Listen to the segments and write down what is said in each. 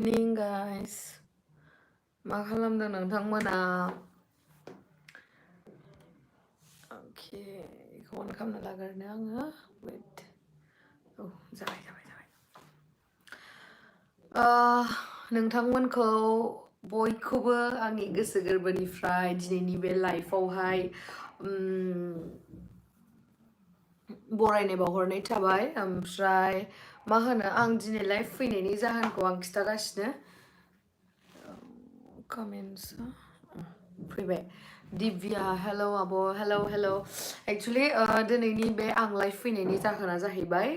Morning guys. मा खालामदों नोंथांमोना? Okay, बेखौ अन खालामना लाग्रोनो आङो. Wait. जाबाय. नोंथांमोनखौ बयखौबो आंनि गोसो गोरबोनिफ्राय दिनैनि बे लाइफआवहाय बरायनाय बावहरनाय थाबाय. ओमफ्राय मा होनो आं दिनै लाइफ फैनायनि जाहोनखौ आं खिथागासिनो. Comments फैबाय. दिव्या हेलौ आब' हेलौ एक्चुअली दिनैनि बे आं लाइफ फैनायनि जाहोना जाहैबाय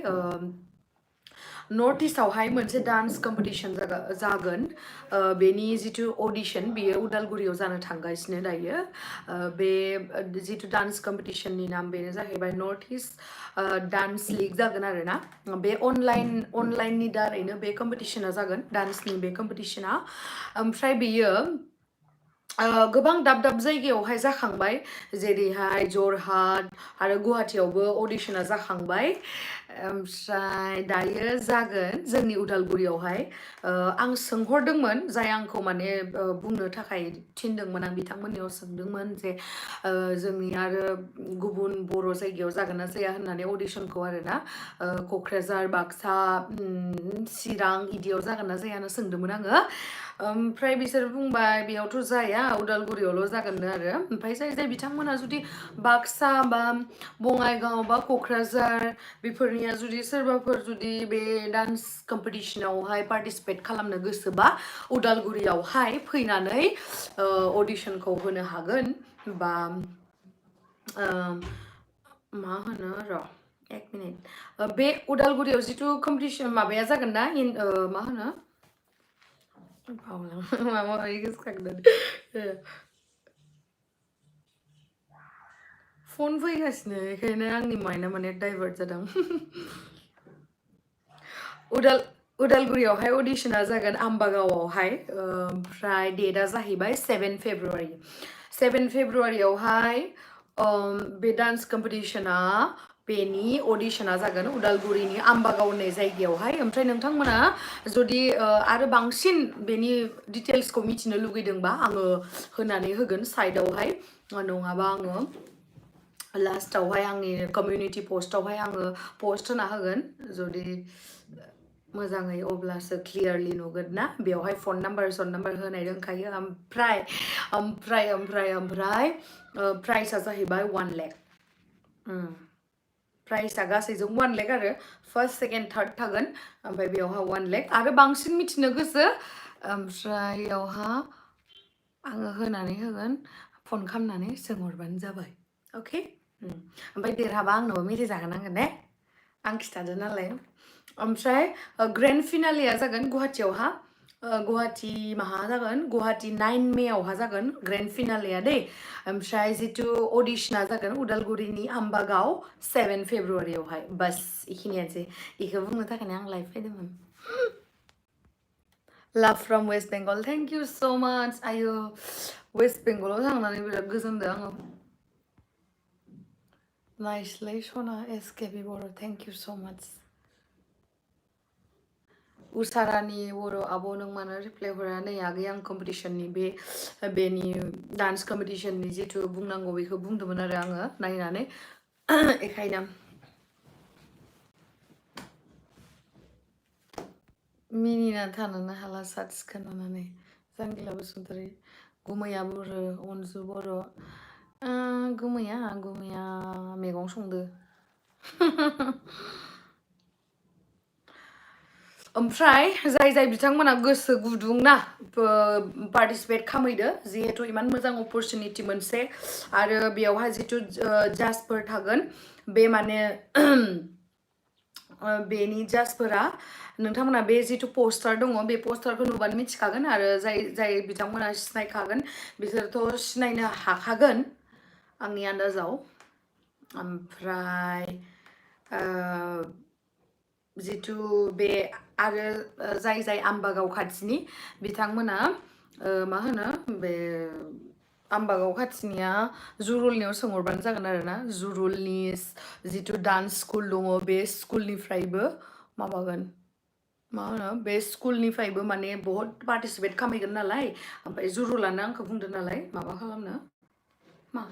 नर्थ इस्टआवहाय मोनसे डान्स कम्पिटिशन जागोन. बेनि जिथु अडिशन बेयो उदालगुरियाव जानो थांगासिनो दायो. बे जिथु डान्स कम्पिटिशननि नाम बेनो जाहैबाय नर्थ इस्ट डान्स लिग जागोन आरो ना. बे अनलाइननि दारैनो बे कम्पिटिशना जागोन, डान्सनि बे कम्पिटिशना. ओमफ्राय बेयो गोबां दाब जायगायावहाय जाखांबाय, जेरैहाय जरहाट आरो गुवाहाटियावबो अडिशना जाखांबाय. ओमफ्राय दायो जागोन जोंनि उदालगुरियावहाय. आं सोंहरदोंमोन, जाय आंखौ माने बुंनो थाखाय थिनदोंमोन, आं बिथांमोननियाव सोंदोंमोन जे जोंनि आरो गुबुन बर' जायगायाव जागोन ना जाया होननानै अडिशनखौ आरो ना. क'क्राझार, बाक्सा, चिरां इदियाव जागोन ना जाया होनना सोंदोंमोन आङो. ओमफ्राय बिसोर बुंबाय बेयावथ' जाया, उदालगुरियावल' जागोननो आरो. ओमफ्राय जाय बिथांमोना जुदि बाक्सा बा बङाइगाव बा क'क्राझार बेफोरनिया जुदि सोरबाफोर जुदि बे डान्स कम्पिटिशनावहाय पार्टिसिपेट खालामनो गोसोबा उदालगुरियावहाय फैनानै अडिशनखौ होनो हागोन. बा मा होनो र' एक मिनिट, बे उदालगुरियाव जिथु कम्पिटिशन माबाया जागोन ना, मा होनो माबा गोसोखांदों, फन फैगासिनो बेखायनो आंनि माइन्डआ माने डाइभार्ट जादों. उदालगुरियावहाय अडिशना जागोन आम्बागावआवहाय. ओमफ्राय डेटआ जाहैबाय 7 फेब्रुवारि. 7 फेब्रुवारियावहाय बे डान्स कम्पिटिशना बेनि अडिशना जागोन उदालगुरिनि आम्बागाव होननाय जायगायावहाय. ओमफ्राय नोंथांमोना जुदि आरो बांसिन बेनि डिटेल्सखौ मिथिनो लुगैदोंबा आङो होनानै होगोन साइडआवहाय, नङाबा आङो लास्टावहाय आंनि कमिउनिटि पोस्टआवहाय आङो पोस्ट होना होगोन. जुदि मोजाङै अब्लासो क्लियारलि नुगोन ना. बेवहाय फन नाम्बार होनाय दंखायो. ओमफ्राय प्राइसआ जाहैबाय 1 लाख. प्राइसआ गासैजों 1 लाख आरो फार्स्ट सेकेन्ड थार्ड थागोन. ओमफ्राय बेयावहा 1 लाख आरो बांसिन मिथिनो गोसो, ओमफ्राय बेयावहा आङो होनानै होगोन. फन खालामनानै सोंहरबानो जाबाय. अके. ओमफ्राय देरहाबा आंनोबो मेथाइ जाहोनांगोन ने, आं खिथादो नालाय. ओमफ्राय ग्रेन्ड फिनालेया जागोन गुवाहाटियावहा. गुवाहाटि माहा जागोन, गुवाहाटि 9 मेआवहा जागोन ग्रेन्ड फिनालेया दै. ओमफ्राय जिथु अडिशना जागोन उदालगुरिनि आम्बागाव 7 फेब्रुवारियावहाय. बास बेखिनियानोसै. बेखौ बुंनो थाखायनो आं लाइभ फैदोंमोन. Love from West Bengal, thank you so' much. आयो वेस्ट बेंगलाव थांनानै बिराद गोजोनदों आङो. नाइसलै सना एसकेबि बर', थेंक इउ स' माच. उसारानि बर' आब' नों मानो रिप्लाइ हरा? नै आगै आं कम्पिटिशननि बेनि डान्स कम्पिटिशननि जिथु बुंनांगौ बेखौ बुंदोंमोन आरो आङो नायनानै, बेखायनो मिनिना थानोनो हाला सार्च खोनानानै. जांगिला बसुमतारी, गुमैया बर', अनजु बर'. गुमैया मैगं संदो. ओमफ्राय जाय बिथांमोना गोसो गुदुं ना पार्टिसिपेट खालामहैदो, जिहेतु इमान मोजां अपरचुनिटि मोनसे. आरो बेयावहाय जिथु जाजफोर थागोन, बे माने बेनि जाजफोरा नोंथांमोना बे जिथु पोस्टार दङ बे पोस्टारखौ नुबानो मिथिखागोन. आरो जाय बिथांमोना सिनायखागोन बिसोरथ' सिनायनो हाखागोन आंनि आन्दाजाव. ओमफ्राय जिथु बे आरो जाय आम्बागाव खाथिनि बिथांमोना मा होनो बे आम्बागाव खाथिनिया जुरुलनियाव सोंहरबानो जागोन आरो ना. जुरुलनि जिथु डान्स स्कुल दङ बे स्कुलनिफ्रायबो माबागोन, मा होनो बे स्कुलनिफ्रायबो माने बहुत पार्टिसिपेट खालामहैगोन नालाय ओमफ्राय जुरुलानो आंखौ बुंदों नालाय माबा खालामनो मा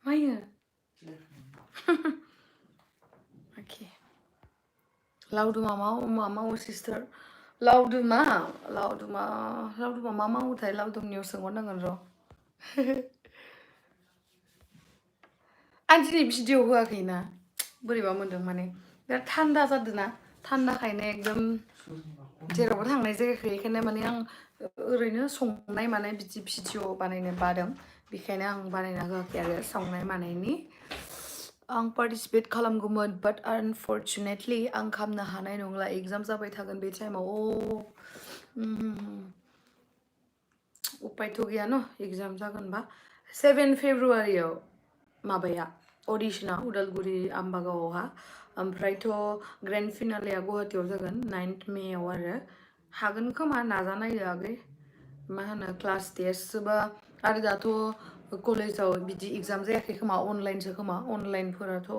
मायो अके लावदुमा मा मावो सिस्टार लावदुमा लावदुमा लावदुमा मा मावोथाय लावदुमनियाव सोंहरनांगोन र' आं दिनै भिडिअ होआखैना बोरैबा मोन्दों माने बिराद थान्दा जादों ना थान्दाखायनो एकदम जेरावबो थांनाय जायाखै बेखायनो माने आं ओरैनो संनाय मानाय बिदि भिडिअ बानायनो बादों बेखायनो आं बानायना होआखै आरो संनाय मानायनि आं पार्टिसिपेट खालामगौमोन बाट आनफर्चुनेटलि आं खालामनो हानाय नंला एग्जाम जाबाय थागोन बे टाइमाव उपायथ' गैया न एग्जाम जागोनबा 7 फेब्रुवारियाव माबाया अडिशना उदालगुरि आम्बागावआवहा ओमफ्रायथ' ग्रेन्ड फिनालेया गुवाहाटियाव जागोन 9th मेआव आरो हागोन खोमा नाजानायदो आगै मा होनो क्लास टेस्टबा आरो दाथ' कलेजाव बिदि एग्जाम जायाखै खोमा अनलाइनसो खोमा अनलाइनफोराथ'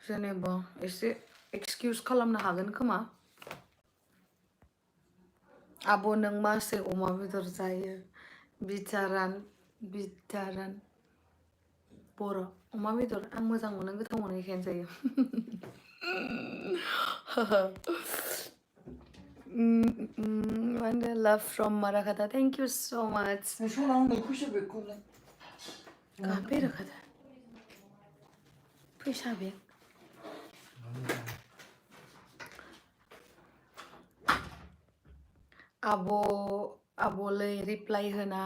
जेनेबा एसे एक्सकिउज खालामनो हागोन खोमा आब' नों मासे अमा बेदर जायो बिथारान बिथारान बर' अमा बेदर आं मोजां मोनो गोथाव मोनो बेखायनो जायो love from Marakata thank you so much कहाँ पे रखा था पैसा बैग आब'लै रिप्लाइ होना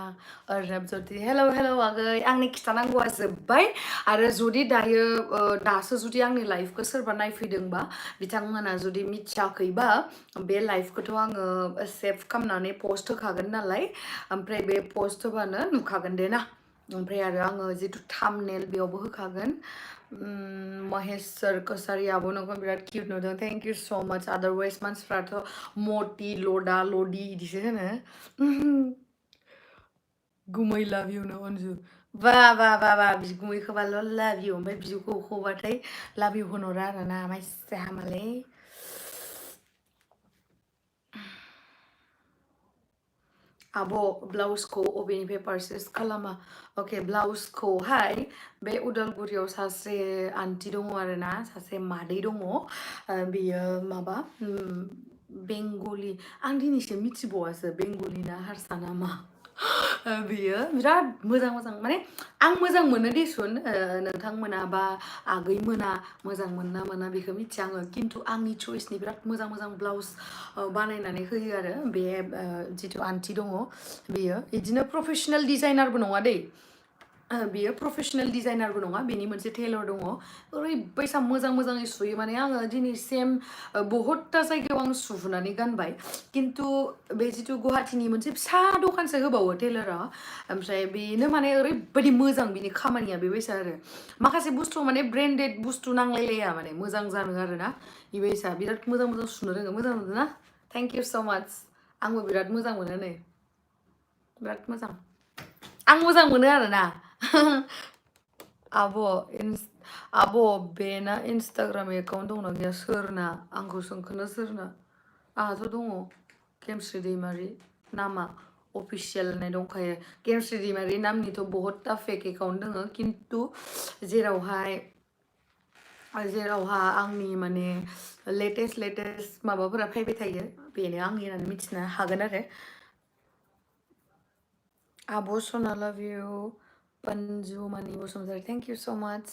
अर्नब ज्योति हेलौ हेलौ आगै आंनि खिथानांगौआ जोब्बाय आरो जुदि दायो दासो जुदि आंनि लाइफखौ सोरबा नायफैदोंबा बिथांमोना जुदि मिथियाखैबा बे लाइफखौथ' आङो सेभ खालामनानै पोस्ट होखागोन नालाय ओमफ्राय बे पोस्ट होबानो नुखागोन दे ना ओमफ्राय आरो आङो जितु थाम्बनेल बेयावबो होखागोन महेश्वर कसारी आब' नोंखौ बिराद किउट नुदों थेंक इउ स' माच आदारवाइज मानसिफ्राथ' मटि लदा लदि इदिसो होनो गुमै लाभ इउ नो अनजु बा बा बा बा गुमैखौबाल' लाभ इउ ओमफ्राय बिजौखौ होबाथाय लाभ इउ होनहरा आरोना माइसे हामालै आब' ब्लाउसखौ अबेनिफ्राय पारचेस खालामा अके ब्लाउसखौहाय बे उदालगुरियाव सासे आन्टि दङ आरोना सासे मादै दङ बेयो माबा बेंगलि आं दिनैसो मिथिबावासो बेंगलि ना हारसा ना मा बेयो बिराद मोजां मोजां माने आं मोजां मोनो देसुन नोंथांमोना बा आगैमोना मोजां मोना मोना बेखौ मिथिया आङो खिन्थु आंनि चइसनि बिराद मोजां मोजां ब्लाउस बानायनानै होयो आरो बे जितु आन्टि दङ बेयो बिदिनो प्रफेसनेल डिजाइनारबो नङा दै बेयो प्रफेसनेल डिजाइनारबो नङा बेनि मोनसे टेलर दङ ओरैबायसा मोजां मोजाङै सुयो माने आङो दिनै सेम बहुतथा जायगायाव आं सुहोनानै गानबाय खिन्थु बे जितु गुवाहाटीनि मोनसे फिसा दखानसो होबावो टेलरा ओमफ्राय बेनो माने ओरैबायदि मोजां बिनि खामानिया बेबायसा आरो माखासे बुस्थु माने ब्रेन्डेड बुस्थु नांलायलाया माने मोजां जानो आरोना बेबायसा बिराद मोजां मोजां सुनो रोङो मोजां नुदों ना थेंक इउ स' माच आंबो बिराद मोजां मोनो नै बिराद मोजां आं मोजां मोनो आरोना आब' बेना इन्सटाग्राम एकाउन्ट दंना गैया सोरना आंखौ सोंखोना सोरना आंहाथ' दङ गेमस्रि दैमारि नामा अफिसियेल होननाय दंखायो गेमस्रि दैमारि नामनिथ' बहुतथा फेक एकाउन्ट दङ खिन्थु जेरावहा आंनि माने लेटेस्ट माबाफोरा फैबाय थायो बेनो आंनि होननानै मिथिनो हागोन आरो आब' सना लाभ U पन्जुमानि Basumatary thank you so' माच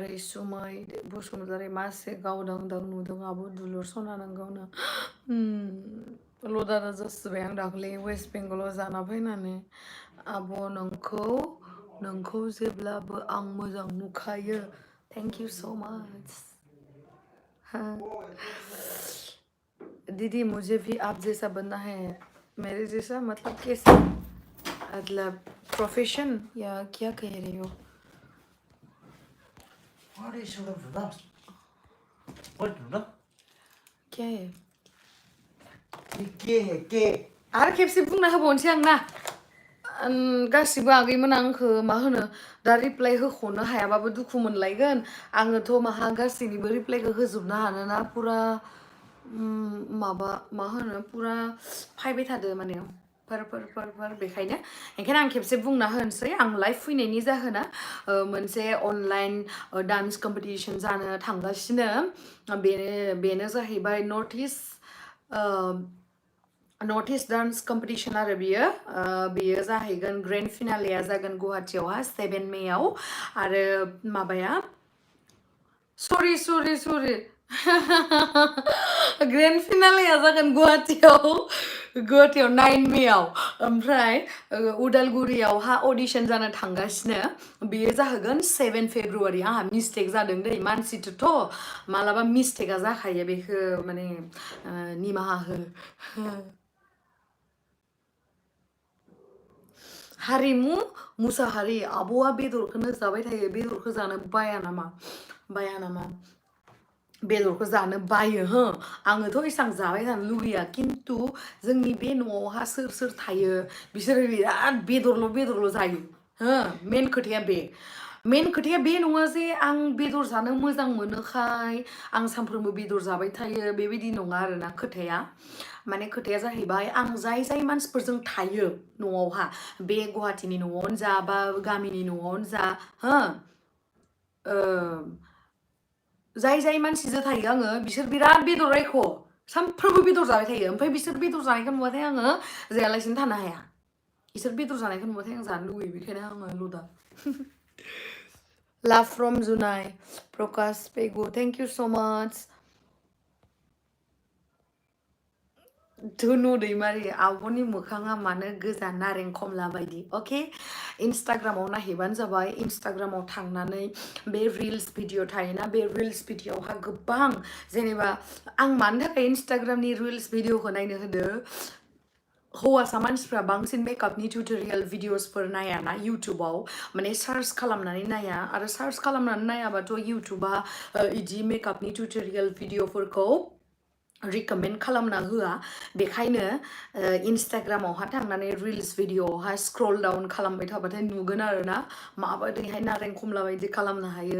रैसुमै बसुमतारी मासे गावदांदां नुदों आब' दुलुर सना नोंगावनो लदा जाजोब्बाय आं दाख्लै वेस्ट बेंगलाव जाना फैनानै आब' नोंखौ जेब्लाबो आं मोजां नुखायो थेंक इउ स' माच दीदी मुझे भी आप जैसा बनना है मेरे जैसा मतलब कैसे मतलब प्रोफेशन या क्या कह रही हो क्या है के आरो खेबसे बुंना होबावनोसै आं ना गासिबो आगैमोना आंखौ मा होनो दा रिप्लाइ होख'नो हायाबाबो दुखु मोनलायगोन आङोथ' माहा गासैनिबो रिप्लाइखौ होजोबनो हानोना पुरा माबा मा होनो पुरा फायबाय थादो माने बेखायनो आं खेबसे बुंना होनोसै आं लाइभ फैनायनि जाहोना मोनसे अनलाइन डान्स कम्पिटिसन जानो थांगासिनो बेनो जाहैबाय नर्थ इस्ट डान्स कम्पिटिसन आरो बियो जाहैगोन ग्रेन्ड फिनालेया जागोन गुवाहाटीयावहा 7 मेआव आरो माबाया सरि ग्रेन्ड फिनालेया जागोन गुवाहाटीयाव 9 मेआव ओमफ्राय उदालगुरियावहा अडिशन जानो थांगासिनो बेयो जाहैगोन 7 फेब्रुवारि आंहा मिस्टेक जादों दै मानसिथ'थ' मालाबा मिस्टेकआ जाखायो बेखौ माने निमाहा हो हारिमु मुसाहारि आब'आ बेदरखौनो जाबाय थायो बेदरखौ जानो बाया नामा बेदरखौ जानो बायो हो आङोथ' एसां जाबाय थानो लुगैया खिन्थु जोंनि बे न'आवहा सोर सोर थायो बिसोरो बिराद बेदरल' जायो हो मेन खोथाया बे नङा जे आं बेदर जानो मोजां मोनोखाय आं सानफ्रोमबो बेदर जाबाय थायो बेबायदि नङा आरोना खोथाया माने खोथाया जाहैबाय आं जाय मानसिफोरजों थायो न'आवहा बे गुवाहाटीनि न'आवनो जा बा गामिनि न'आवनो जा हो जाय मानसिजों थायो आङो बिसोर बिराद बेदर रायख' सानफ्रोमबो बेदर जाबाय थायो ओमफ्राय बिसोर बेदर जानायखौ नुबाथाय आङो जायालासिनो थानो हाया बिसोर बेदर जानायखौ नुबाथाय आं जानो लुगैयो बेखायनो आङो लुदा Love from Junai, Prakash Pegu. Thank you so much. धुनु दैमारि आब'नि मोखाङा मानो गोजा नारें खमला बायदि अके इन्सटाग्रामाव नायहैबानो जाबाय इन्सटाग्रामाव थांनानै बे रिल्स भिडिअ थायोना बे रिल्स भिडिअआवहा गोबां जेनेबा आं मानो थाखाय इन्सटाग्रामनि रिल्स भिडिअखौ नायनो होदो हौवासा मानसिफ्रा बांसिन मेकआपनि टिउटरियेल भिडिअसफोर नायाना इउटुबाव माने सार्च खालामनानै नाया आरो सार्च खालामनानै नायाबाथ' इउटुबा इदि मेकआपनि टिउटरियेल भिडिअफोरखौ रिकमेन्ड खालामना होआ बेखायनो इन्सटाग्रामावहा थांनानै रिल्स भिडिअआवहा स्क्रल डाउन खालामबाय थाबाथाय नुगोन आरोना माबायदिहाय नारें खमला बायदि खालामनो हायो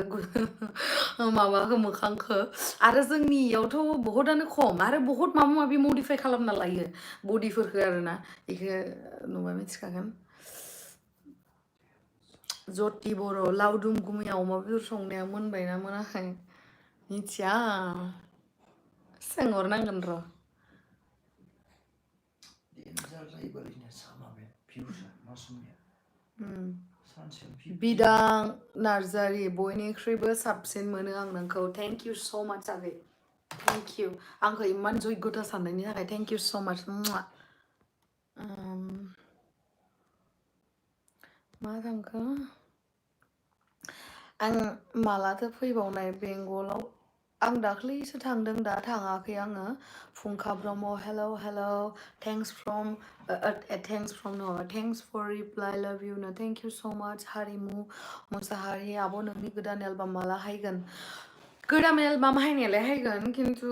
माबाखौ मोखांखौ आरो जोंनियावथ' बहुतआनो खम आरो बहुत माबा माबि मडिफाइ खालामना लायो बडिफोरखौ आरोना बेखौ नुबा मिथिखागोन ज्योति बर' लावदुम गुमै अमा बेदर संनाया मोनबायना मोनाखै मिथिया सोंहरनांगोन र' बिदां नार्जारि बयनिख्रुइबो साबसिन मोनो आं नोंखौ थेंक इउ स' माच आगै थेंक इउ आंखौ इमान जयगथा साननायनि थाखाय थेंक इउ स' माच मा थांखो आं मालाथो फैबावनाय बेंगलाव आं दाख्लैसो थांदों दा थाङाखै आङो Phungkha Brahma hello thanks for reply love you no thank you so' much हारिमु मुसाहारि आब' नोंनि गोदान एलबाम माला हायगोन गोदान एलबाम हायनायालाय हायगोन खिन्थु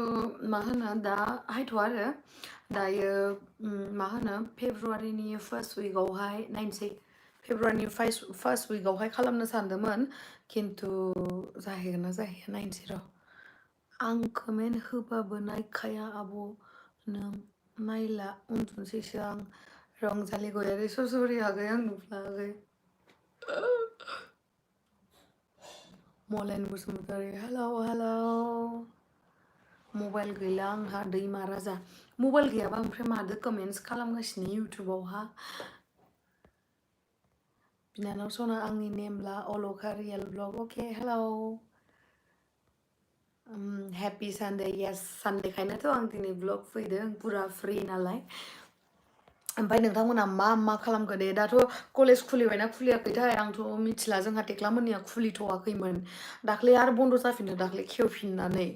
मा होनो दा हायथ'आ आरो दायो मा होनो फेब्रुवारिनि फार्स्ट उइकआवहाय नायनोसै फेब्रुवारिनि फार्स्ट उइकआवहाय खालामनो सानदोंमोन खिन्थु जाहैगोन ना जाहैया नायनोसै र' आं कमेन्ट होबाबो नायखाया आब' नों नायला उन्दुनोसैसो आं रंजालि गयारि सरि आगै आं नुफ्लाङाखै मलेन बसुमतारी हेलौ मबाइल गैला आंहा दैमा राजा मबाइल गैयाबा ओमफ्राय मादो कमेन्ट्स खालामगासिनो इउटुबावहा बिनानाव सना आंनि नेमला अलका रियेल ब्लग अके हेलौ हेपि सानडे येस सानडेखायनोथ' आं दिनै ब्लग फैदों पुरा फ्रि नालाय ओमफ्राय नोंथांमोना मा खालामखो दे दाथ' कलेज खुलिबायना खुलियाखैथाय आंथ' मिथिला जोंहा टेक्लामोननिया खुलिथ'वाखैमोन दाख्लै आरो बन्द' जाफिनदों दाख्लै खेवफिननानै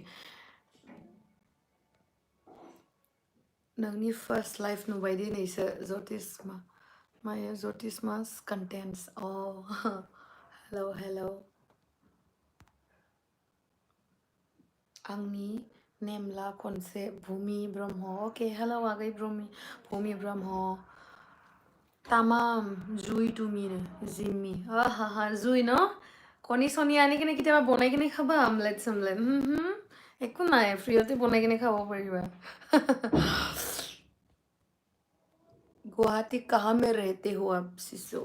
नोंनि फार्स्ट लाइफ नुबाय दिनैसो ज्योतिषमा माया ज्योतिषमास कन्टेन्ट्स हेलौ आंनि नेमला खनसे भुमि ब्रह्म अके हेलौ आगै भुमि Brahma Tamam, Zui tumine, Zimmi. Zui no? Koni soni ani kene কেতিয়াবা বনাই কিনে খাবা আমলেট সামলেট একো নাই ফ্ৰীতে বনাই কিনে খাব পাৰিবা गुवाहाटी कहाँ में रहते हो आप सिसो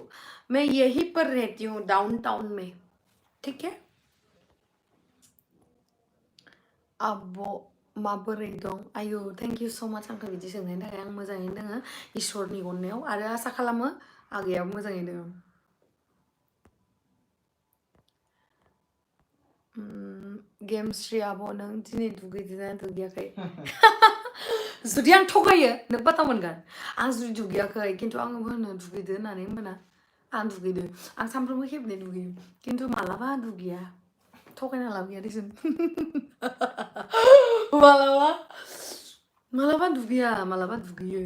मैं यहीं पर रहती हूँ डाउनटाउन में ठीक है अब माबोरै दं आयु थेंक यू सो माच आंखौ बिदि सोंनायनि थाखाय आं मोजाङैनो दोङो इसोरनि अननायाव आरो आसा खालामो आगैयाबो मोजाङै दङ गेमस्रि आब' नों दिनै दुगैदोंना दुगैयाखै जुदि आं थगायो नों बाथा मोनगोन आं जुदि दुगैयाखै खिन्थु आङो होनो दुगैदो होननानै होमबाना आं दुगैदो आं सानफ्रोमबो खेबनै दुगैयो खिन्थु मालाबा दुगैया थगायना लाब गैया दिसुन मालाबा मालाबा दुगैयो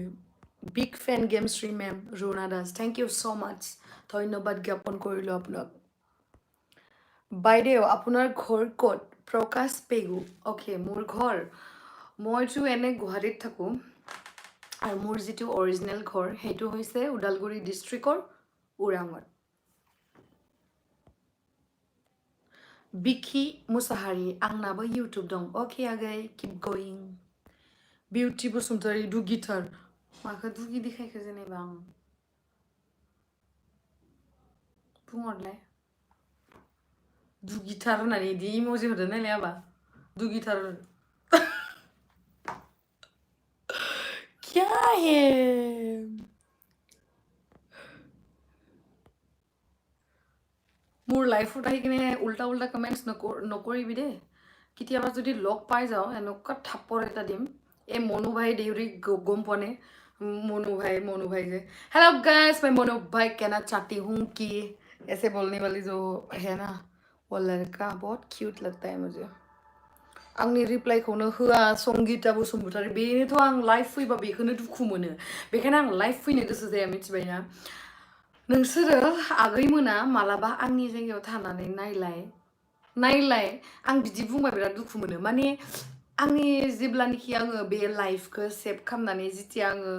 बिग ফ্যান গেমশ্ৰী ma'am Runa Das thank you so' much ধন্যবাদ জ্ঞাপন কৰিলোঁ আপোনাক বাইদেউ আপোনাৰ ঘৰ ক'ত প্ৰকাশ পেগু অ'কে মোৰ ঘৰ মইতো এনে গুৱাহাটীত থাকোঁ আৰু মোৰ যিটো অৰিজিনেল ঘৰ সেইটো হৈছে ওদালগুৰি ডিষ্ট্ৰিক্টৰ ওৰাঙত बिखि मुसाहारि आंनाबो इउटुब दं अके आगै किप गोइं बिउटि बसुमतारी दुगिथार माखौ दुगि देखायखो जेनेबा आं बुंहरलाय दुगिथार होननानै इदि इम'जि होदो नायलाय आबा दुगिथार क्या है মোৰ লাইফত আহি কিনে উল্টা উল্টা কমেণ্টছ নকৰিবি দেই কেতিয়াবা যদি লগ পাই যাওঁ এনেকুৱা থাপ্পৰ এটা দিম এই মনু ভাই দেউৰী গম পোৱা নে मोनू भाई जे हेलो गाइस मैं मोनू भाई कहना चाहती हूँ कि ऐसे बोलने वाली जो है ना वो लड़का बहुत क्यूट लगता है मुझे आंनि रिप्लाइखौनो होआ संगीता बसुमतारी बेनोथ' आं लाइभ फैबा बेखौनो दुखु मोनो बेखायनो आं लाइभ फैनो गोसो जाया मिथिबायना नोंसोरो आगैमोना मालाबा आंनि जायगायाव थानानै नायलाय आं बिदि बुंबा बिराद दुखु मोनो माने आंनि जेब्लानोखि आङो बे लाइभखौ सेभ खालामनानै जिथिया आङो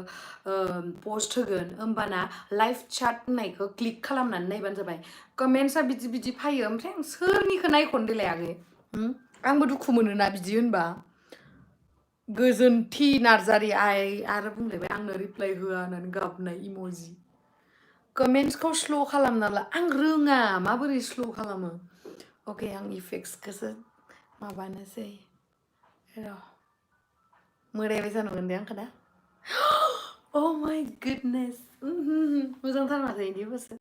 पस्ट होगोन होमबाना लाइभ चाट होननायखौ क्लिक खालामनानै नायबानो जाबाय कमेन्ट्सआ बिदि बिदि फैयो ओमफ्राय आं सोरनिखौ नायख'नो देलाय आगै आंबो दुखु मोनोना बिदि होनबा गोजोनथि नार्जारि आरो बुंलायबाय आंनो रिप्लाइ होआ होननानै गाबनाय इम'जि कमेन्ट्सखौ स्ल' खालामना ला आं रोङा माबोरै स्ल' खालामो अके आं इफेक्ट्सखौसो माबानोसै र' मोदायबाय जानांगोन दे आंखौ दा Oh my goodness मोजांथार माथो इदिबासो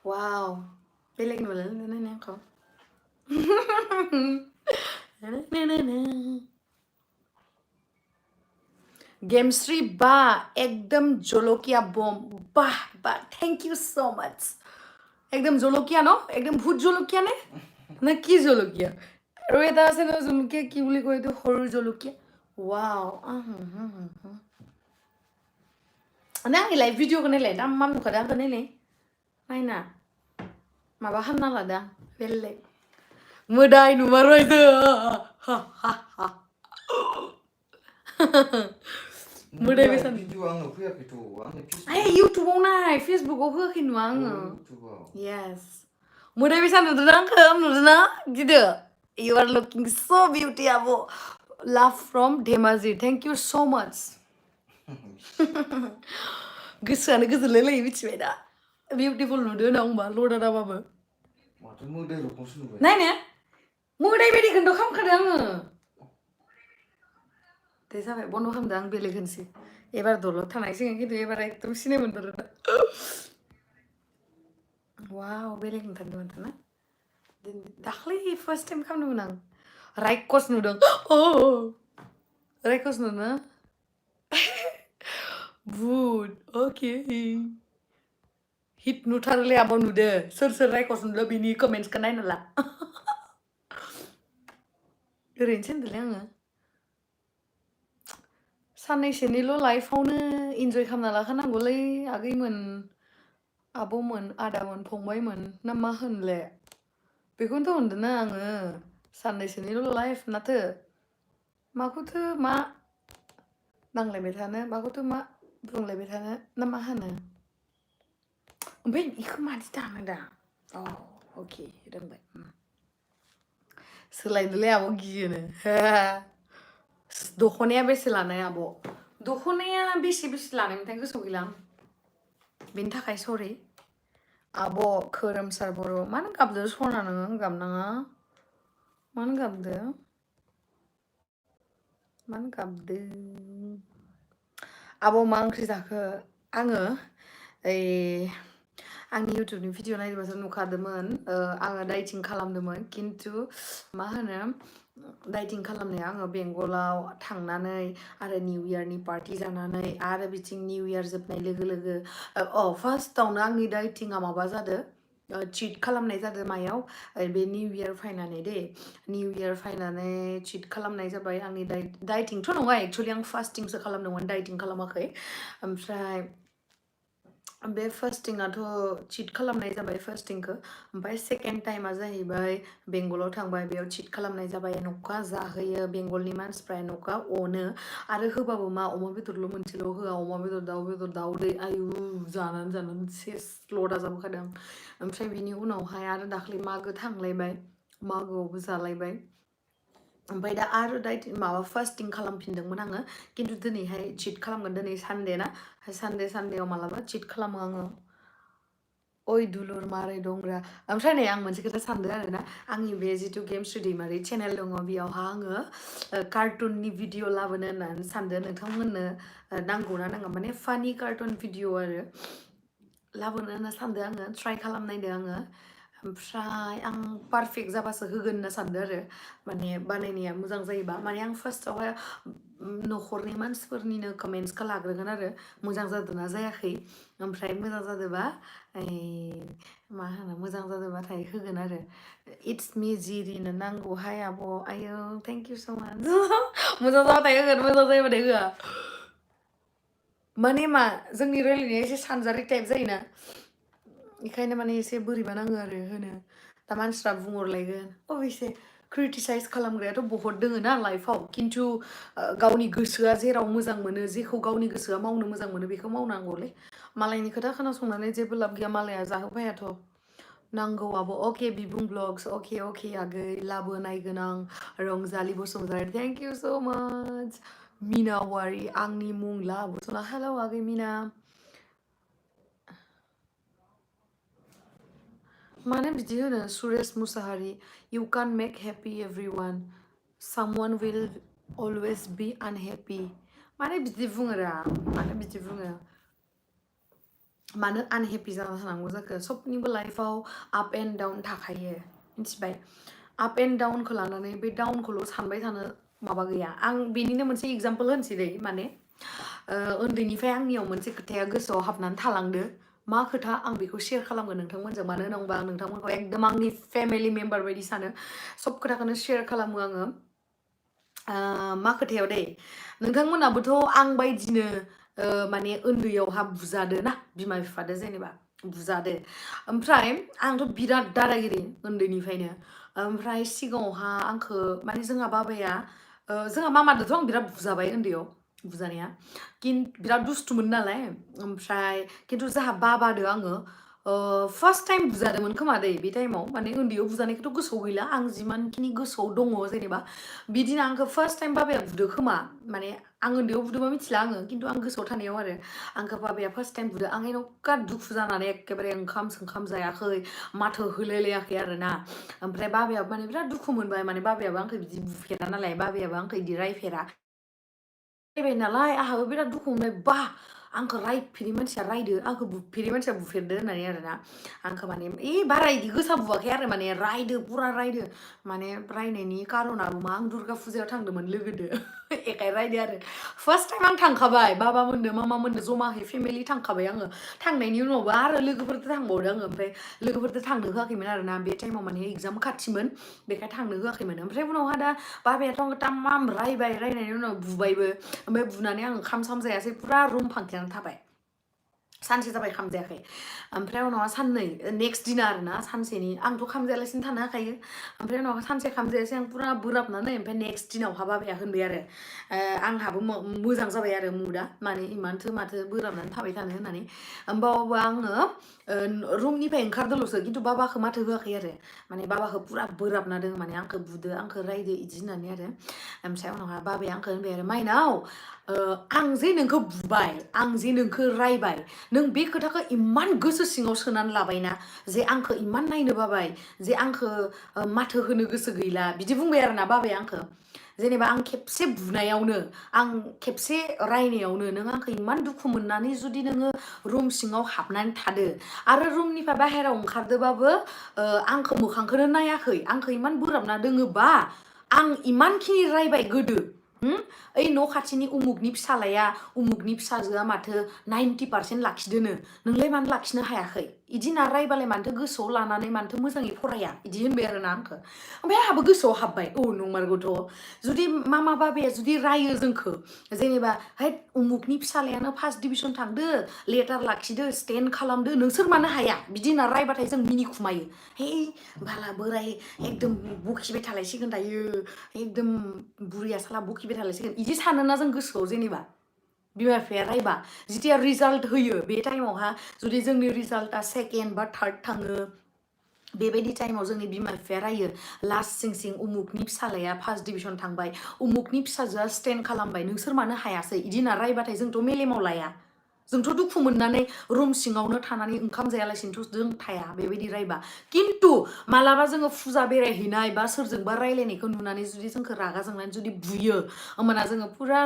वाव बेलेग नुलाय नायनाय आंखौ गेमश्री बा एकदम जलकिया बम बाह बाह थैंक यू सो मच एकदम जलकिया न एकदम भूत जलकिया ने ना কি জলকিয়া আৰু এটা আছে ন জলকিয়া কি বুলি কয় এইটো সৰু জলকিয়া वाव নাই লাইভ ভিডিঅ'खौ नायलाय दा मा नुखादों आंखौ नायलाय नायना माबा खालामना लादों बेलेग मोदाय नुमारबायसो मोदाय बेसान भिडिअ आंनाव फैयाखैथ' आंनि ए इउटुबाव नाय फेसबुकआव होआखै नुवा आङो इउटुबाव यस मोदाय बेसान नुदों आंखौ नुदोंना गिदो You are looking so beauty, Abo. Love from Dhemaji. Thank you so much. गोसोआनो गोजोनलायलायो मिथिबाय दा बिउटिफुल नुदो ना होमबा लदा दाबाबो माथो मोदाय रखमसो नुबाय नायने मोदाय बायदिखौनोथ' खालामखादों आङो दे जाबाय बन्द' खालामदों आं बेलेग होनसै एबार दलद थानायसिगोन खिन्थु एबार एकदम सिनाय मोनथारो वाव बेलेग नुथारदों ना दाख्लै फार्स्ट टाइम खालामदोंमोन आं रायकस नुदों रायकस नुदों भुत अके हिट नुथारोलै आब' नुदो सोर रायकस नुदो बिनि कमेन्ट्सखौ नायना ला ओरैनोसो होनदोंलै आङो साननैसोनिल' लाइफआवनो इन्जय खालामना लाखानांगौलै आगैमोन आब'मोन आदामोन फंबायमोन ना मा होनले बेखौनोथ' होनदोंना आङो साननैसोनिल' लाइफ माथो माखौथो मा नांलायबाय थानो माखौथो मा बुंलायबाय थानो ना मा होनो ओमफ्राय इखो मादि दानो दा अ अके रोंबाय सोलायनोलै आब' गियोनो दख'नाया बेसे लानाय आब' दख'नाया बेसे लानायमोनथाय गोसोआव गैला आं बेनि थाखाय सरि आब' खोरोमसार बर' मानो गाबदो सना नोङो गाबनाङा मानो गाबदो आब' मा ओंख्रि जाखो आङो ओइ आंनि इउटुबनि भिडिअ नायदोंबासो नुखादोंमोन आङो डाइटिं खालामदोंमोन खिन्थु मा होनो डाइटिं खालामनाया आङो बेंगलाव थांनानै आरो निउ इयारनि पार्टि जानानै आरो बिथिं निउ इयार जोबनाय लोगो लोगो फार्स्टआवनो आंनि डाइटिंआ माबा जादों चिट खालामनाय जादों मायाव बे निउ इयार फायनानै दे निउ इयार फायनानै चिट खालामनाय जाबाय आंनि डाइटिंथ' नङा एक्सुवेलि आं फास्टिंसो खालामदोंमोन डाइटिं खालामाखै ओमफ्राय बे फास्टिंआथ' चिट खालामनाय जाबाय फास्टिंखौ ओमफ्राय सेकेन्ड टाइमा जाहैबाय बेंगलाव थांबाय बेयाव चिट खालामनाय जाबाय न'का जाहोयो बेंगलनि मानसिफ्रा न'का अनो आरो होबाबो मा अमा बेदरल' मोनसेल' होआ अमा बेदर दाउदै आयु जानानै सेस लदा जाबोखादों ओमफ्राय बिनि उनावहाय आरो दाख्लै मागो थांलायबाय मागोआवबो जालायबाय ओमफ्राय दा आरो माबा फास्टिं खालामफिनदोंमोन आङो खिन्थु दिनैहाय चिट खालामगोन दिनै सानडे ना सानडेआव मालाबा चिट खालामो आङो ओइ दुलुर मारै दंब्रा ओमफ्राय नै आं मोनसे खोथा सानदों आरोना आंनि बे जिथु गेमस्रि दैमारि चेनेल दङ बेयावहा आङो कार्टुननि भिडिअ लाबोनो होननानै सानदों नोंथांमोननो नांगौना नाङा माने फानि कार्टुन भिडिअ आरो लाबोनो होनना सानदों आङो ट्राइ खालामनायदों आङो ओमफ्राय आं पारफेक्ट जाबासो होगोन होनना सानदों आरो माने बानायनाया मोजां जायोबा माने आं फार्स्टआवहाय न'खरनि मानसिफोरनिनो कमेन्ट्सखौ लाग्रोगोन आरो मोजां जादोंना जायाखै ओमफ्राय मोजां जादोंबा मा होनो मोजां जादोंबाथाय होगोन आरो इट्स मि जिरिनो नांगौहाय आब' आयौ थेंक इउ स' माच मोजां जाबाथाय होगोन मोजां जायोबाथाय होआ माने मा जोंनि रायलायनाया एसे सानजारि टाइप जायोना बेखायनो माने एसे बोरैबा नाङो आरो होनो दा मानसिफ्रा बुंहरलायगोन अबयसे क्रिटिसाइज खालामग्रायाथ' बहुत दोङो ना लाइफआव खिन्थु गावनि गोसोआ जेराव मोजां मोनो जेखौ गावनि गोसोआ मावनो मोजां मोनो बेखौ मावनांगौलै मालायनि खोथा खोनासंनानै जेबो लाब गैया मालाया जाहोफायाथ' नांगौ आब' अके बिबुं ब्लग्स अके आगै लाबो नायगोन आं रंजालि बसुमतारी थेंक इउ स' माच मिना वारि आंनि मुं लाबोथ'ला हेलौ आगै मिना मानो बिदि होनो Suresh Mushahary you can make happy everyone someone will always be unhappy मानो बिदि बुङोरा मानो बिदि बुङो मानो आनहेपि जाना थानांगौ जाखो सबनिबो लाइफआव आप एन्ड डाउन थाखायो मिथिबाय आप एन्ड डाउनखौ लानानै बे डाउनखौल' सानबाय थानो माबा गैया आं बेनिनो मोनसे एग्जाम्पल होनसै दै माने उन्दैनिफ्राय आंनियाव मोनसे खोथाया गोसोआव हाबनानै थालांदो मा खोथा आं बेखौ शेयार खालामगोन नोंथांमोनजों मानो होनोबा नोंथांमोनखौ एकदम आंनि फेमिलि मेम्बार बायदि सानो सब खोथाखौनो शेयार खालामो आङो मा खोथायाव दे नोंथांमोनाबोथ' आं बायदिनो माने उन्दैयावहा बुजादो ना बिमा बिफादो जेनेबा बुजादो ओमफ्राय आंथ' बिराद दादागिरि उन्दैनिफ्रायनो ओमफ्राय सिगाङावहा आंखौ माने जोंहा बाबाया जोंहा मामादोंथ' आं बिराद बुजाबाय उन्दैयाव बुजानाया बिराद दुस्थुमोन नालाय ओमफ्राय खिन्थु जोंहा बाबादो आङो फार्स्ट टाइम बुजादोंमोन खोमा दै बे टाइमाव माने उन्दैयाव बुजानायखौथ' गोसोआव गैला आं जिमानखिनि गोसोआव दङ जेनेबा बिदिनो आंखौ फार्स्ट टाइम बाबाया बुदो खोमा माने आं उन्दैयाव बुदोंबा मिथिला आङो खिन्थु आं गोसोआव थानायाव आरो आंखौ बाबाया फार्स्ट टाइम बुदो आं एन'का दुखु जानानै एखेबारे ओंखाम जायाखै माथो होलायलायाखै आरो ना ओमफ्राय बाबायाबो माने बिराद दुखु मोनबाय माने बाबायाबो आंखौ बिदि बुफेरा नालाय बाबायाबो आंखौ बिदि रायफेरा रायबाय नालाय आंहाबो बिराद दुखु मोनबाय बा आंखौ रायफेरि मानसिया रायदो आंखौ बुफेरि मानसिया बुफेरदो होननानै आरोना आंखौ माने बारा इदि गोसा बुवाखै आरो माने रायदो पुरा रायदो माने रायनायनि कारनाबो मा आं दुर्गा फुजायाव थांदोंमोन लोगोदो एखाय रायदो आरो फार्स्ट टाइम आं थांखाबाय बाबा मोनदो मामा मोनदो जमाहै फेमिलि थांखाबाय आङो थांनायनि उनावबो आरो लोगोफोरजों थांबावदों आङो ओमफ्राय लोगोफोरजों थांनो होआखैमोन आरोना बे टाइमाव माने एग्जाम खाथिमोन बेखाय थांनो होआखैमोन ओमफ्राय उनावहा दा बाबायाथ' आंखौ तामाम रायनायनि उनाव बुबायबो ओमफ्राय बुनानै आं ओंखाम जायासै पुरा रुम फांथेनानै थाबाय सानसे जाबाय खामजायाखै ओमफ्राय उनाव साननै नेक्स्ट दिना आरोना सानसेनि आंथ' खामजायालासिनो थानो हाखायो ओमफ्राय उनाव सानसे खामजायासै आं पुरा बोराबनानै ओमफ्राय नेक्स्ट दिनावहा बाबाया होनबाय आरो आंहाबो मोजां जाबाय आरो मुडा माने इमानथो माथो बोराबनानै थाबाय थानो होननानै होमबाबो आङो रुमनिफ्राय ओंखारदोंल'सो खिन्थु बाबाखौ माथो होआखै आरो माने बाबाखौ पुरा बोराबना दङ माने आंखौ बुदो आंखौ रायदो इदि होननानै आरो ओमफ्राय उनावहा बाबाया आंखौ होनबाय आरो माइनाव आं जे नोंखौ बुबाय आं जे नोंखौ रायबाय नों बे खोथाखौ इमान गोसो सिङाव सोनानै लाबायना जे आंखौ इमान नायनो बाबाय जे आंखौ माथो होनो गोसो गैला बिदि बुंबाय आरोना बाबाया आंखौ जेनेबा आं खेबसे बुनायावनो आं खेबसे रायनायावनो नों आंखौ इमान दुखु मोननानै जुदि नोङो रुम सिङाव हाबनानै थादो आरो रुमनिफ्राय बाहेरायाव ओंखारदोबाबो आंखौ मोखांखौनो नायाखै आंखौ इमान बोराबना दोङोबा आं इमानखिनि रायबाय गोदो ओइ न' खाथिनि उमुगनि फिसालाया उमुगनि फिसाजोआ माथो 90% लाखिदोनो नोंलाय मानो लाखिनो हायाखै इदि होनना रायबालाय मानोथो गोसोआव लानानै मानोथो मोजाङै फराया इदि होनबाय आरोना आंखौ ओमफ्राय आंहाबो गोसोआव हाबबाय नंमारगौथ' जुदि मामा बाबाया जुदि रायो जोंखौ जेनेबा है उमुगनि फिसालायानो फार्स्ट डिभिजन थांदो लेटार लाखिदो स्टेन्ड खालामदो नोंसोर मानो हाया बिदि होनना रायबाथाय जों मिनि खुमायो हे बाला बोराय एकदम बखिबाय थालायसिगोन दायो एकदम बुरिया साला बखिबाय थालायसिगोन इदि सानोना जों गोसोआव जेनेबा बिमा बिफाया रायबा जिथिया रिजाल्ट होयो बे टाइमावहा जुदि जोंनि रिजाल्टआ सेकेन्ड बा थार्ड थाङो बेबायदि टाइमाव जोंनि बिमा बिफाया रायो लास्ट सिं उमुगनि फिसालाया फार्स्ट डिभिजन थांबाय उमुगनि फिसाजोआ स्टेन्ड खालामबाय नोंसोर मानो हायासै इदि होनना रायबाथाय जोंथ' मेलेमाव लाया जोंथ' दुखु मोननानै रुम सिङावनो थानानै ओंखाम जायालासिनोथ' जों थाया बेबायदि रायबा खिन्थु मालाबा जोङो फुजा बेरायहैनाय बा सोरजोंबा रायलायनायखौ नुनानै जुदि जोंखौ रागा जोंनानै जुदि बुयो होमबाना जोङो पुरा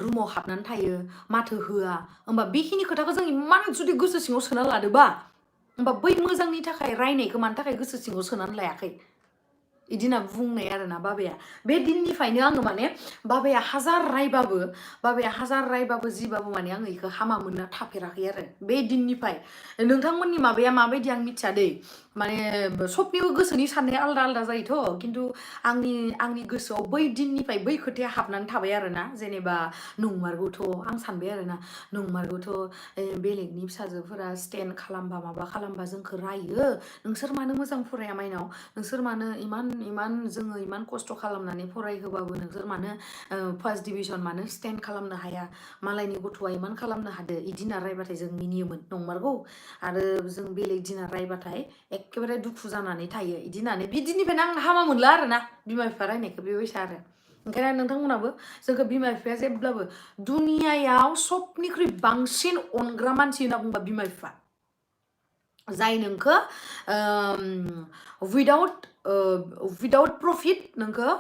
रुमाव हाबनानै थायो माथो होआ होमबा बेखिनि खोथाखौ जों इमान जुदि गोसो सिङाव सोना लादोबा होमबा बै मोजांनि थाखाय रायनायखौ मानि थाखाय गोसो सिङाव सोनानै लायाखै इदि होनना बुंनाय आरोना बाबाया बे दिननिफ्रायनो आङो माने बाबाया हाजार रायबाबो जिबाबो माने आङो इखौ हामा मोनना थाफेराखै आरो बे दिननिफ्राय नोंथांमोननि माबाया माबायदि आं मिथिया दै माने सबनिबो गोसोनि साननाया आलदा आलदा जायोथ' खिन्थु आंनि गोसोआव बै दिननिफ्राय बै खोथाया हाबनानै थाबाय आरोना जेनेबा नंमारगौथ' आं सानबाय आरोना नंमारगौथ' बेलेगनि फिसाजोफोरा स्टेन्ड खालामबा माबा खालामबा जोंखौ रायो नोंसोर मानो मोजां फराया माइनाव नोंसोर मानो इमान जोङो इमान खस्थ' खालामनानै फरायहोबाबो नोंसोर मानो फार्स्ट डिभिजन मानो स्टेन्ड खालामनो हाया मालायनि गथ'आ इमान खालामनो हादो इदि होनना रायबाथाय जों मिनियोमोन नंमारगौ आरो जों बेलेग दिना रायबाथाय एखेबारे दुखु जानानै थायो इदि होननानै बि दिननिफ्रायनो आं हामा मोनला आरोना बिमा बिफा रायनायखौ बेबायसा आरो ओंखायनो नोंथांमोनाबो जोंखौ बिमा बिफाया जेब्लाबो दुनियायाव सबनिख्रुइ बांसिन अनग्रा मानसि होनना बुंबा बिमा बिफा जाय नोंखौ विदाउट प्रफिट नोंखौ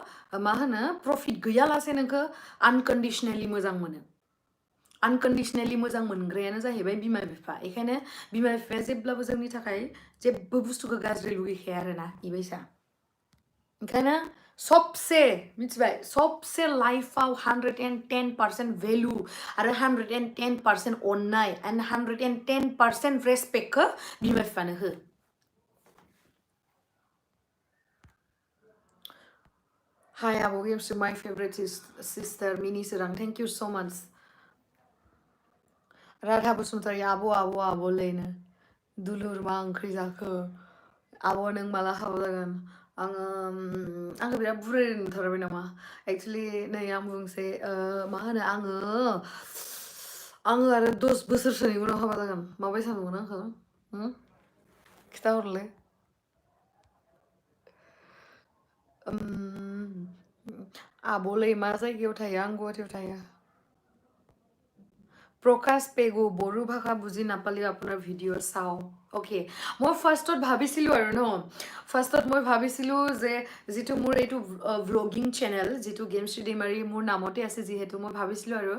मा होनो प्रफिट गैयालासे नोंखौ आनकन्डिसनेलि मोजां मोनो आनकन्डिसनेलि मोजां मोनग्रायानो जाहैबाय बिमा बिफा बेखायनो बिमा बिफाया जेब्लाबो जोंनि थाखाय जेबो बुस्थुखौ गाज्रि लुगैखाया आरोना इबायसा ओंखायनो सबसे मिथिबाय सबसे लाइफआव 110% भेलु आरो 110% अननाय एन्ड 110% रेसपेक्टखौ बिमा बिफानो हो Hi, Abu Games to my favorite sister, Mini Surang. Thank you so much. Radha Busumtari, Abu Lena. Dulur ma ओंख्रि जाखो आब' नों माला हाबा जागोन आङो बिराद बुरै नुथारबाय नामा एक्चुअलि नै आं बुंसै मा होनो आङो आरो 10 बोसोरसोनि उनाव हाबा जागोन माबायसा नुगोन आंखौ खिथाहरलाय आब'लै मा जायगायाव थायो आं गुवाहाटीयाव थायो প্ৰকাশ পেগু বড়ো ভাষা বুজি নাপালেও আপোনাৰ ভিডিঅ' চাওঁ অ'কে মই ফাৰ্ষ্টত ভাবিছিলোঁ আৰু ন ফাৰ্ষ্টত মই ভাবিছিলোঁ যে যিটো মোৰ এইটো ভ্লগিং চেনেল যিটো গেমশ্ৰী দৈমাৰী মোৰ নামতে আছে যিহেতু মই ভাবিছিলোঁ আৰু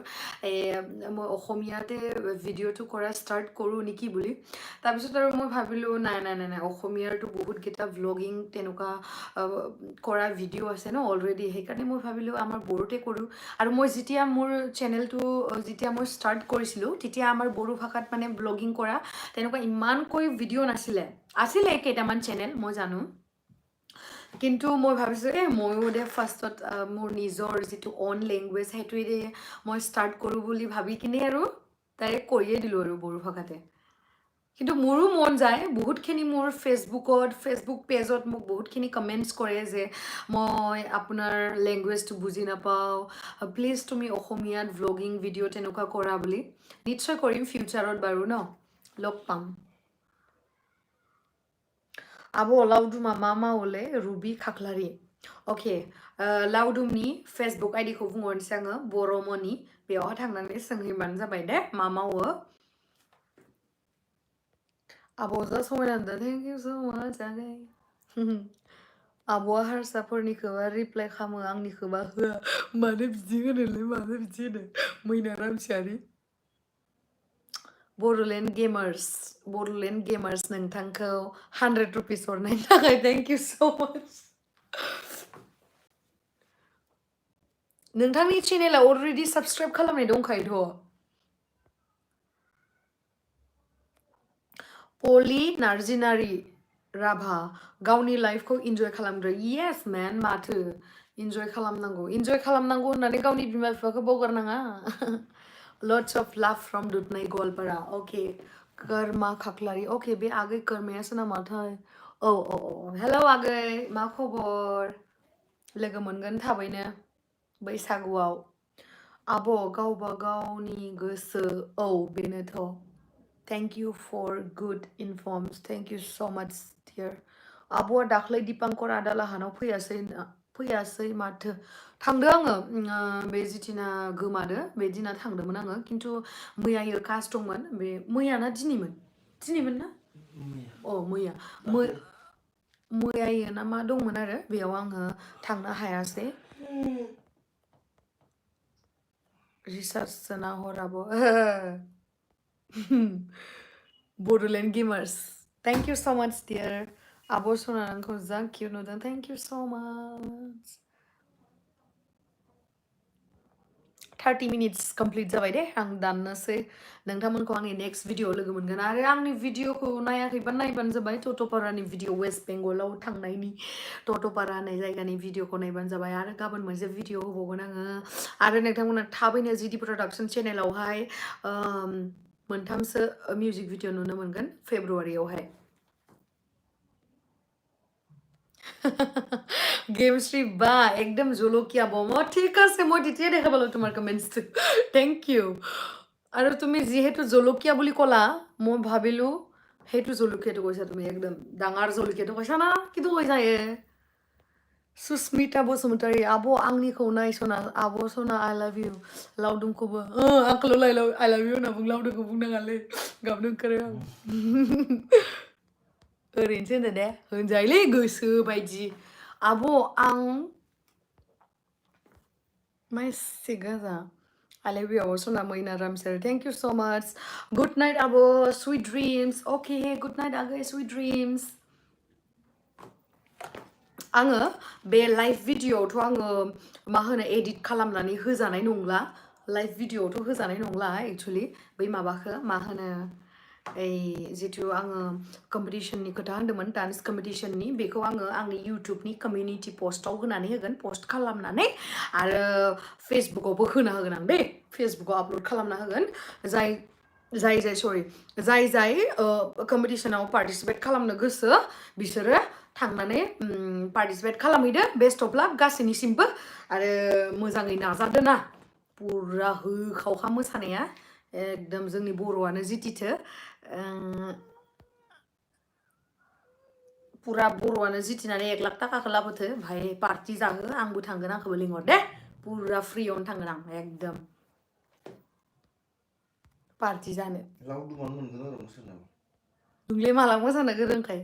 মই অসমীয়াতে ভিডিঅ'টো কৰা ষ্টাৰ্ট কৰোঁ নেকি বুলি তাৰপিছত আৰু মই ভাবিলোঁ নাই অসমীয়াৰতো বহুতকেইটা ভ্লগিং তেনেকুৱা কৰা ভিডিঅ' আছে ন অলৰেডি সেইকাৰণে মই ভাবিলোঁ আমাৰ বড়োতে কৰোঁ আৰু মই যেতিয়া মোৰ চেনেলটো যেতিয়া মই ষ্টাৰ্ট কৰিছিলোঁ তেতিয়া আমাৰ বড়ো ভাষাত মানে ব্লগিং কৰা তেনেকুৱা ইমানকৈ ভিডিঅ' আছিলে কেইটামান চেনেল মই জানো কিন্তু মই ভাবিছোঁ ময়ো ফাৰ্ষ্টত মোৰ নিজৰ যিটো অন লেংগুৱেজ সেইটোৱেৰে মই ষ্টাৰ্ট কৰোঁ বুলি ভাবি কিনে আৰু ডাইৰেক্ট কৰিয়ে দিলোঁ আৰু বড়ো ভাষাতে কিন্তু মোৰো মন যায় বহুতখিনি মোৰ ফেচবুক পেজত মোক বহুতখিনি কমেণ্টছ কৰে যে মই আপোনাৰ লেংগুৱেজটো বুজি নাপাওঁ প্লিজ তুমি অসমীয়াত ভ্লগিং ভিডিঅ' তেনেকুৱা কৰা বুলি নিশ্চয় কৰিম ফিউচাৰত বাৰু ন লগ পাম आब' लावदुमा मा मावोलै रुबि खाख्लारि अके लावदुमनि फेसबुक आइडिखौ बुंहरनोसै आङो बर'मनि बेयावहाय थांनानै सोंहैबानो जाबाय दे मा मावो आब'जा समायना नुदों थेंक इउ स' माच आगै आब'आ हारसाफोरनिखौबा रिप्लाइ खालामो आंनिखौबा होआ मानो बिदि होनोलै मानो बिदि होनो मैना रामसियारि बड'लेण्ड गेमार्स नोंथांखौ 100 रुपिस हरनायनि थाखाय थेंक इउ स' माच नोंथांनि चेनेला अलरेडि साबस्क्राइब खालामनाय दंखायोथ' पलि नार्जिनारि राभा गावनि लाइफखौ इन्जय खालामदो येस मेन माथो इन्जय खालामनांगौ होननानै गावनि बिमा बिफाखौ बावगारनाङा लट्स अफ लाभ फ्रम दुधनाय गवालपारा अके कर्मा खाख्लारि अके बे आगै कर्मायासो नामाथाय औ औ औ हेलौ आगै मा खबर लोगो मोनगोन थाबैनो बैसागुआव आब' गावबा गावनि गोसो औ बेनोथ' thank you for good informs thank you so' much dear आब'आ दाख्लै दिपांकर आदा लाहानाव फैयासै माथो थांदो आङो बे जिथिना गोमादो बे दिना थांदोंमोन आङो खिन्थु मैयायो कास दंमोन बे मैयाना दिनैमोन ना अ मैया मैयायो ना मा दंमोन आरो बेयाव आङो थांनो हायासै रिसार्च सोना हर आब' Bodoland गेमार्स thank you so' much dear आब' सना नोंखौ जा किउट नुदों थेंक इउ स' माच 30 मिनिट्स कमप्लिट जाबाय दे आं दाननोसै नोंथांमोनखौ आंनि नेक्स्ट भिडिअ लोगो मोनगोन आरो आंनि भिडिअखौ नायाखैबा नायबानो जाबाय टट'पारानि भिडिअ वेस्ट बेंगलाव थांनायनि टट'पारा होननाय जायगानि भिडिअखौ नायबानो जाबाय आरो गाबोन मोनसे भिडिअ होबावगोन आङो आरो नोंथांमोना थाबैनो जिडि प्रडाक्सन चेनेलावहाय मोनथामसो मिउजिक भिडिअ नुनो मोनगोन फेब्रुवारियावहाय गेम श्री বা একদম জলকীয়া বম ঠিক আছে মই তেতিয়াই দেখা পালো তোমাৰ কমেণ্টছটো থেংক ইউ আৰু তুমি যিহেতু জলকীয়া বুলি ক'লা মই ভাবিলো সেইটো জলকীয়াটো কৈছা তুমি একদম ডাঙৰ জলকীয়াটো কৈছা না কিন্তু কৈছা सुस्मिता बसुमतारी आब' आंनिखौ नायसना आब' सना आइ लाभ इउ लावदुमखौबो आंखौल' आइ लाभ इउ होनना बुं लावदुमखौ बुंनाङालै गाबनो ओंखारो आं ओरैनोसो होनो दे होनजायोलै गोसो बायदि आब' आं माइसि गोजा I love you, Sona Moina Ramsar. Thank you so much. Good night, Abo. Sweet dreams. Okay, good night, Aga. Sweet dreams. आङो बे लाइभ भिडिअआवथ' आङो मा होनो एडिट खालामनानै होजानाय नंला लाइभ भिडिअआवथ' होजानाय नंला एक्चुअलि बै माबाखौ मा होनो এই जितु आङो कम्पिटिशननि खोथा होन्दोंमोन डान्स कम्पिटिशननि बेखौ आङो आंनि इउटुबनि कमिउनिटि पस्टआव होनानै होगोन पस्ट खालामनानै आरो फेसबुकआवबो होना होगोन आं दे फेसबुकआव आपल'ड खालामना होगोन जाय कम्पिटिशनाव पार्टिसिपेट खालामनो गोसो बिसोरो थांनानै पार्टिसिपेट खालामहैदो बेस्ट अफ लाक गासैनिसिमबो आरो मोजाङै नाजादो ना पुरा होखावखा मोसानाया एकदम जोंनि बर'आनो जितिथो पुरा बर'आनो जितिनानै 1 लाख थाखाखौ लाबोथो भाई पार्टि जाहो आंबो थांगोन आंखौबो लिंहर दे पुरा फ्रियावनो थांगोन आं एकदम पार्टि जानो लावदुमानो मोनगोन आरो मोसानायाव नोंलाय माला मोसानो गोरोंखाय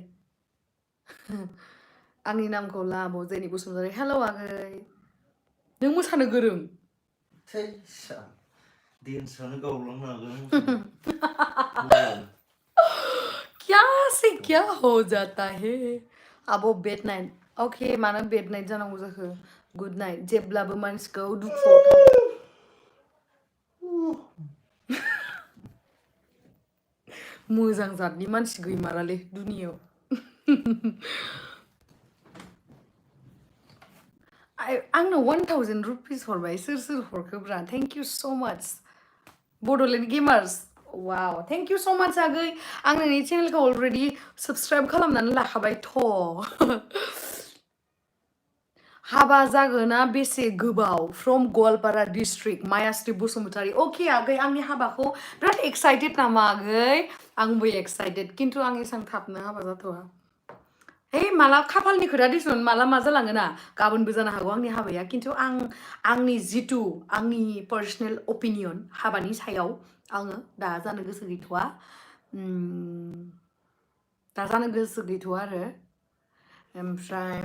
आंनि नामखौ ला आब' जेनि बसुमतारी हेलौ आगै नों मोसानो गोरों थै डेन्सआनो गावलांनो हागोन क्या से क्या हो जाता है अब बेड नाइट ओके मानो बेड नाइट जानांगौ जाखो गुड नाइट जेब्लाबो मानसिखौ दुखुआव मोजां जातनि मानसि गैमारालै दुनियाव आंनो 1000 रुपिस हरबाय सोर हरखोब्रा थेंक इउ स' माच Bodoland गेमार्स Wow, thank you so much आगै आं नोंनि चेनेलखौ अलरेडि साबस्क्राइब खालामनानै लाखाबायथ' हाबा जागोना बेसे गोबाव फ्रम गवालपारा डिस्ट्रिक्ट मायाश्री बसुमतारी अके आगै आंनि हाबाखौ बिराद एक्साइटेड नामा आगै आंबो एक्साइटेड खिन्थु आं एसां थाबनो हाबा जाथ'आ हे माला खाफालनि खोथा दिसुन माला मा जालाङो ना गाबोनबो जानो हागौ आंनि हाबाया खिन्थु आंनि जितु आंनि पार्सनेल अपिनियन हाबानि सायाव आङो दा जानो गोसो गैथ'आ दा जानो गोसो गैथ'आ आरो ओमफ्राय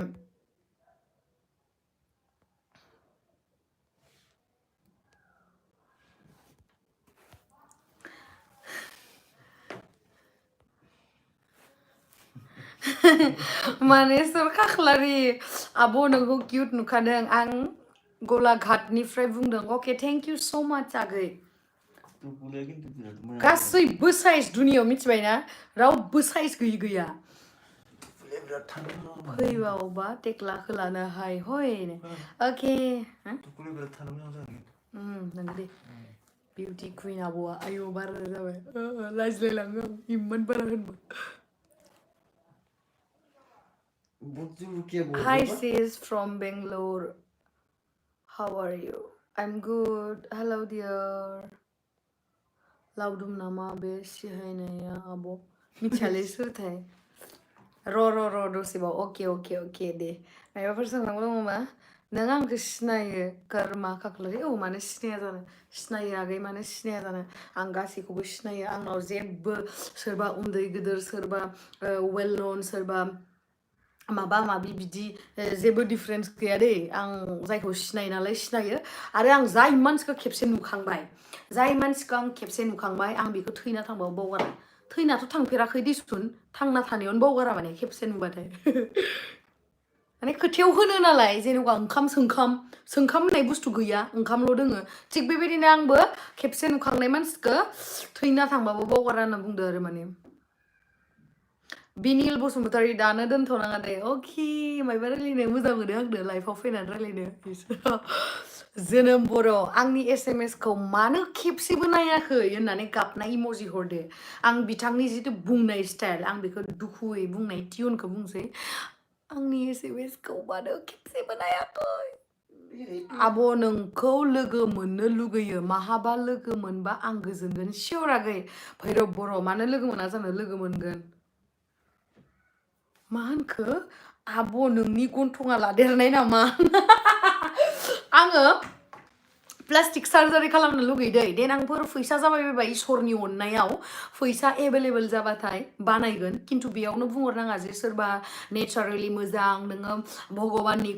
माने सोर खाख्लारि आब' नोंखौ किउट नुखादों आं गलाघाटनिफ्राय बुंदों अके थेंक इउ सो माच आगै टुपुलिया खिन्थु बिराद मोजां जादों गासैबो साइज दुनियाव मिथिबायना रावबो साइज गैयि गैया टुपुलिया बिराद थानो मोजां फैबावबा टेक्लाखौ लानो हाय हय अके टुपुलिया बिराद थानो मोजां जादों नंगौ दे बिउटि कुइन आब'आ आयौ बारा जाबाय लाजिलायलाङो आं इमान बारा होनबा बहुत जों रुकिया बहुत Hi बाबा sis from Bangalore. How are you? I'm good. Hello dear. लावदुम नामा बे सिहायनाया आब' मिथियालै सोरथाय र' दसेबाव अके दे माबाफोर सोंनांगौ दङबा नों आंखौ सिनायो कर्मा खाख्लारि औ मानो सिनाया जानो सिनायो आगै मानो सिनाया जानो आं गासैखौबो सिनायो आंनाव जेबो सोरबा उन्दै गिदिर सोरबा वेल नन सोरबा माबा माबि बिदि जेबो डिफारेन्स गैया दै आं जायखौ सिनायो नालाय सिनायो आरो आं जाय मानसिखौ खेबसे नुखांबाय जाय मानसिखौ आं खेबसे नुखांबाय आं बेखौ थैना थांबाबो बावगारा थैनाथ' थांफेराखै दिसुन थांना थानायावनो बावगारा माने खेबसे नुबाथाय माने खोथायाव होनो नालाय जेनेबा ओंखाम सोंखाम होननाय बुस्थु गैया ओंखामल' दोङो थिग बेबायदिनो आंबो खेबसे नुखांनाय मानसिखौ थैना थांबाबो बावगारा होनना बुंदो आरो माने बिनिल बसुमतारी दानो दोनथ'नाङा दे अके मायबा रायलायनो मोजां मोनो आंनो लाइफआव फैनानै रायलायनो जोनोम बर' आंनि SMS खौ मानो खेबसेबो नायाखै होननानै गाबनाय इम'जि हरदो आं बिथांनि जितु बुंनाय स्टाइल आं बेखौ दुखुयै बुंनाय टिउनखौ बुंसै आंनि SMS खौ मानो खेबसेबो नायाखै आब' नोंखौ लोगो मोननो लुगैयो माहाबा लोगो मोनबा आं गोजोनगोन सियर आगै भैरब बर' मानो लोगो मोना जानो लोगो मोनगोन मा होनखो आब' नोंनि गन्थङा लादेरनाय नामा आङो प्लास्टिक सार्जारि खालामनो लुगैदों देनांफोर फैसा जाबाय बायबा इसोरनि अननायाव फैसा एभेलेबल जाबाथाय बानायगोन खिन्थु बेयावनो बुंहरनाङा जे सोरबा नेचारेलि मोजां नोङो भगबाननि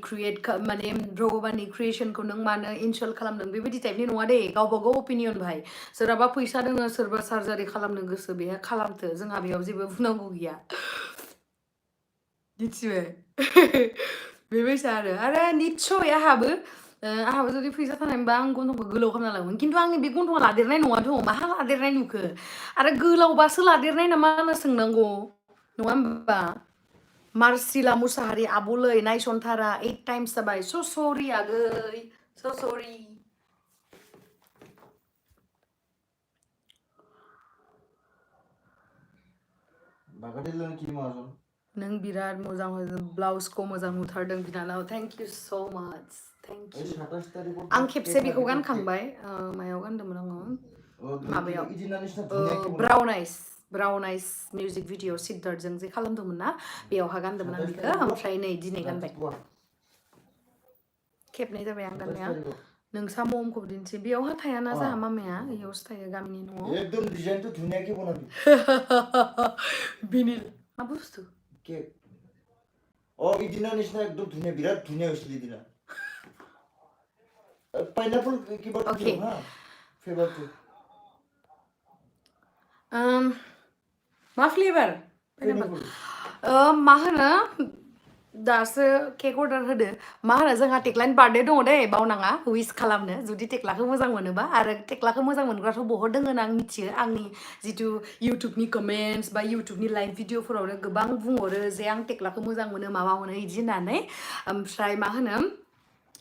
माने भगबाननि क्रिएसनखौ नों मानो इनसल्ट खालामदों बेबायदि टाइपनि नङा दे गावबा गाव अपिनियन भाई सोरहाबा फैसा दोङो सोरबा सार्जारि खालामनो गोसो बेहा खालामथो जोंहा बेयाव जेबो बुंनांगौ गैया मिथिबाय बेबायसा आरो निस्सय आंहाबो जुदि फैसा थानायमोनबा आं गन्थंखौ गोलाव खालामना लागौमोन खिन्थु आंनि बे गन्थङा लादेरनाय नङाथ' माहा लादेरनाय नुखो आरो गोलावबासो लादेरनाय नामा होनना सोंनांगौ नङा होमबा मार्सिला मुसाहारि आब'लै नायसनथारा 8 टाइम्स जाबाय स' सरि आगै स' सरि बागादेलानि कि माजों नों बिराद मोजां ब्लाउसखौ मोजां नुथारदों बिनानाव थेंक इउ स' माच थेंक ओइ इउ 27 तारिखआव आं खेबसे बेखौ केक गानखांबाय मायाव गानदोंमोन आङो माबायाव इदिना निसिना धुनिया cake brown ice music video सिद्धार्थजों जे खालामदोंमोन ना बेयावहा गानदोंमोन आं बेखौ ओमफ्राय नै दिनै गानबाय खेबनै जाबाय आं गाननाया नोंसा ममखौ दिन्थि बेयावहा थायाना जाहा मामाया इयावसो थायो गामिनि न'आव एकदम डिजाइन तो धुनिया केक बनाबी बिनिल मा बुस्थु केक इदिना निसिना एकदम धुनिया बिराद धुनिया होसिल इदिना पाइनएप्पल की बात Okay. की हां फ्लेवर टू मा फ्लेभार पाइनएप्पल मा होनो दासो केक अर्डार होदो मा होनो जोंहा टेक्लानि बार्थडे दङ दै बावनाङा उइस खालामनो जुदि टेक्लाखौ मोजां मोनोबा आरो टेक्लाखौ मोजां मोनग्राथ' बहुद दङ होनना आं मिथियो आंनि जितु इउटुबनि कमेन्ट्स बा इउटुबनि लाइभ भिडिअफोरावनो गोबां बुंहरो जे आं टेक्लाखौ मोजां मोनो माबा मोनो बिदि होननानै ओमफ्राय मा होनो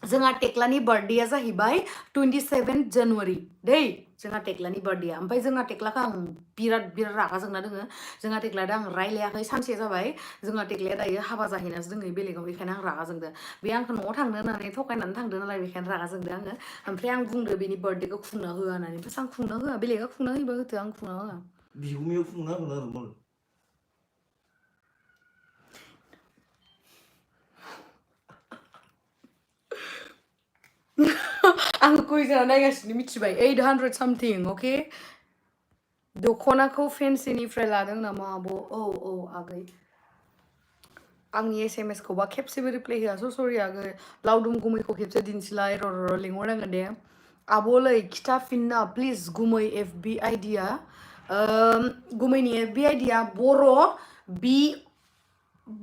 जोंहा टेक्लानि बार्थडेया जाहैबाय 27 जानुवारि दै जोंहा टेक्लानि बार्थडेया ओमफ्राय जोंहा टेक्लाखौ आं बिराद रागा जोंना दोङो जोंहा टेक्लादो आं रायलायाखै सानसे जाबाय जोंहा टेक्लाया दायो हाबा जाहैनासो दोङो बेलेगाव बेखायनो आं रागा जोंदो बे आंखौ न'आव थांनो होननानै थगायनानै थांदो नालाय बेखायनो रागा जोंदो आङो ओमफ्राय आं बुंदो बेनि बार्थडेखौ खुंना होआ होननानै ओमफ्राय आं खुंना होआ बेलेगा खुंना होयोबा होथो आं खुंना होआ बिगुमायाव खुंना होगोन आरो मा आं कुइजआ नायगासिनो मिथिबाय 800 something अके दख'नाखौ फेन्सिनिफ्राय लादों नामा आब' औ आगै आंनि SMS खौबा खेबसेबो रिप्लाय होआ स' सरि आगै लावदुम गुमैखौ खेबसे दिन्थिलाय र' लिंहरनांगोन दे आब'लै खिथाफिनना प्लिज गुमै FB आइडिया गुमैनि FB आइडिया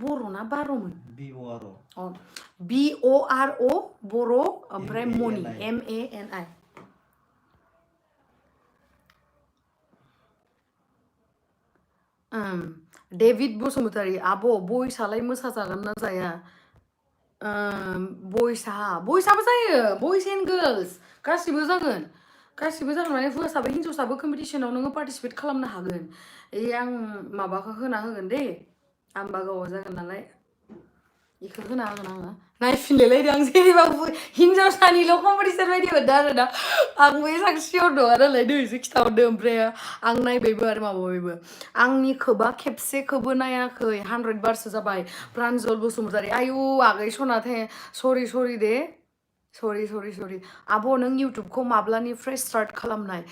बर' ना बार'मोन BORO BORO बर' ओमफ्राय मनि MANI डेभिड बसुमतारी आब' बयसालाय मोसाजागोन ना जाया बयसाबो जायो बयस एन्ड गार्लस गासिबो जागोन माने हौवासाबो हिन्जावसाबो कम्पिटिसनाव नोङो पार्टिसिपेट खालामनो हागोन आं माबाखौ होना होगोन दे आम्बागावआव जागोन नालाय बेखौ होना होगोन आङो नायफिनलायलायदो आं जेनेबा हिन्जावसानिल' कम्पिटिसन बायदि मोनदों आरोना आंबो एसां सियर नङा नालाय नोंसो खिथाहरदो ओमफ्राय आं नायबायबो आरो माबाबायबो आंनिखौबा खेबसेखौबो नायाखै 100 बारसो जाबाय प्रान्जल बसुमतारी आयु आगै सनाथे सरि दे सरि आब' नों इउटुबखौ माब्लानिफ्राय स्टार्ट खालामनाय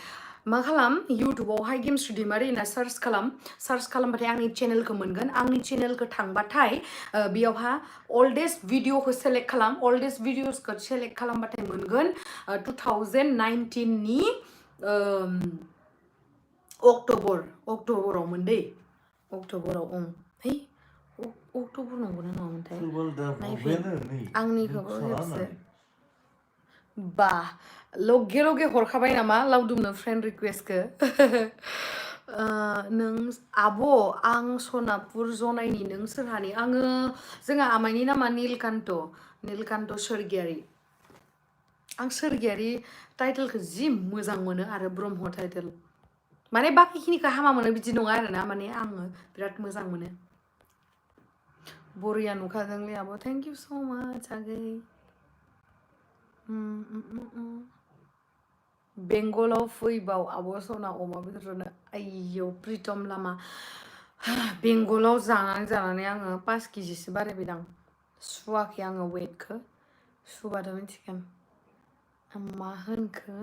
मा खालाम इउटुबावहाय गेमस्रि दैमारि होनना सार्च खालामबाथाय आंनि चेनेलखौ मोनगोन आंनि चेनेलखौ थांबाथाय बेयावहा अल्डेस्ट भिडिअखौ सेलेक्ट खालाम अल्डेस्ट भिडिअसखौ सेलेक्ट खालामबाथाय मोनगोन 2019 नि अक्ट'बराव मोन दै अक्ट'बराव है अक्ट'बर नंगौना नङामोनथाय नायफिन आंनिखौबो खेबसे बा लगे हरखाबाय नामा लावदुमनो फ्रेन्ड रिकुवेस्टखौ नों आब' आं सनापुर जनायनि नों सोरहानि आङो जोंहा आमाइनि नामा नीलकान्त सोरगियारि आं सोरगियारि टाइटेलखौ जि मोजां मोनो आरो ब्रह्म टाइटेल माने बाखिखिनिखौ हामा मोनो बिदि नङा आरोना माने आङो बिराद मोजां मोनो बरिया नुखादोंलै आब' थेंक इउ स' माच आगै बेंगलाव फैबाव आब' सना अमा बेदर जानो आयौ प्रितम लामा बेंगलाव जानानै आङो 5 केजिसो बारायबायदां सुवाखै आङो वेटखौ सुबाथ' मिथिगोन मा होनखो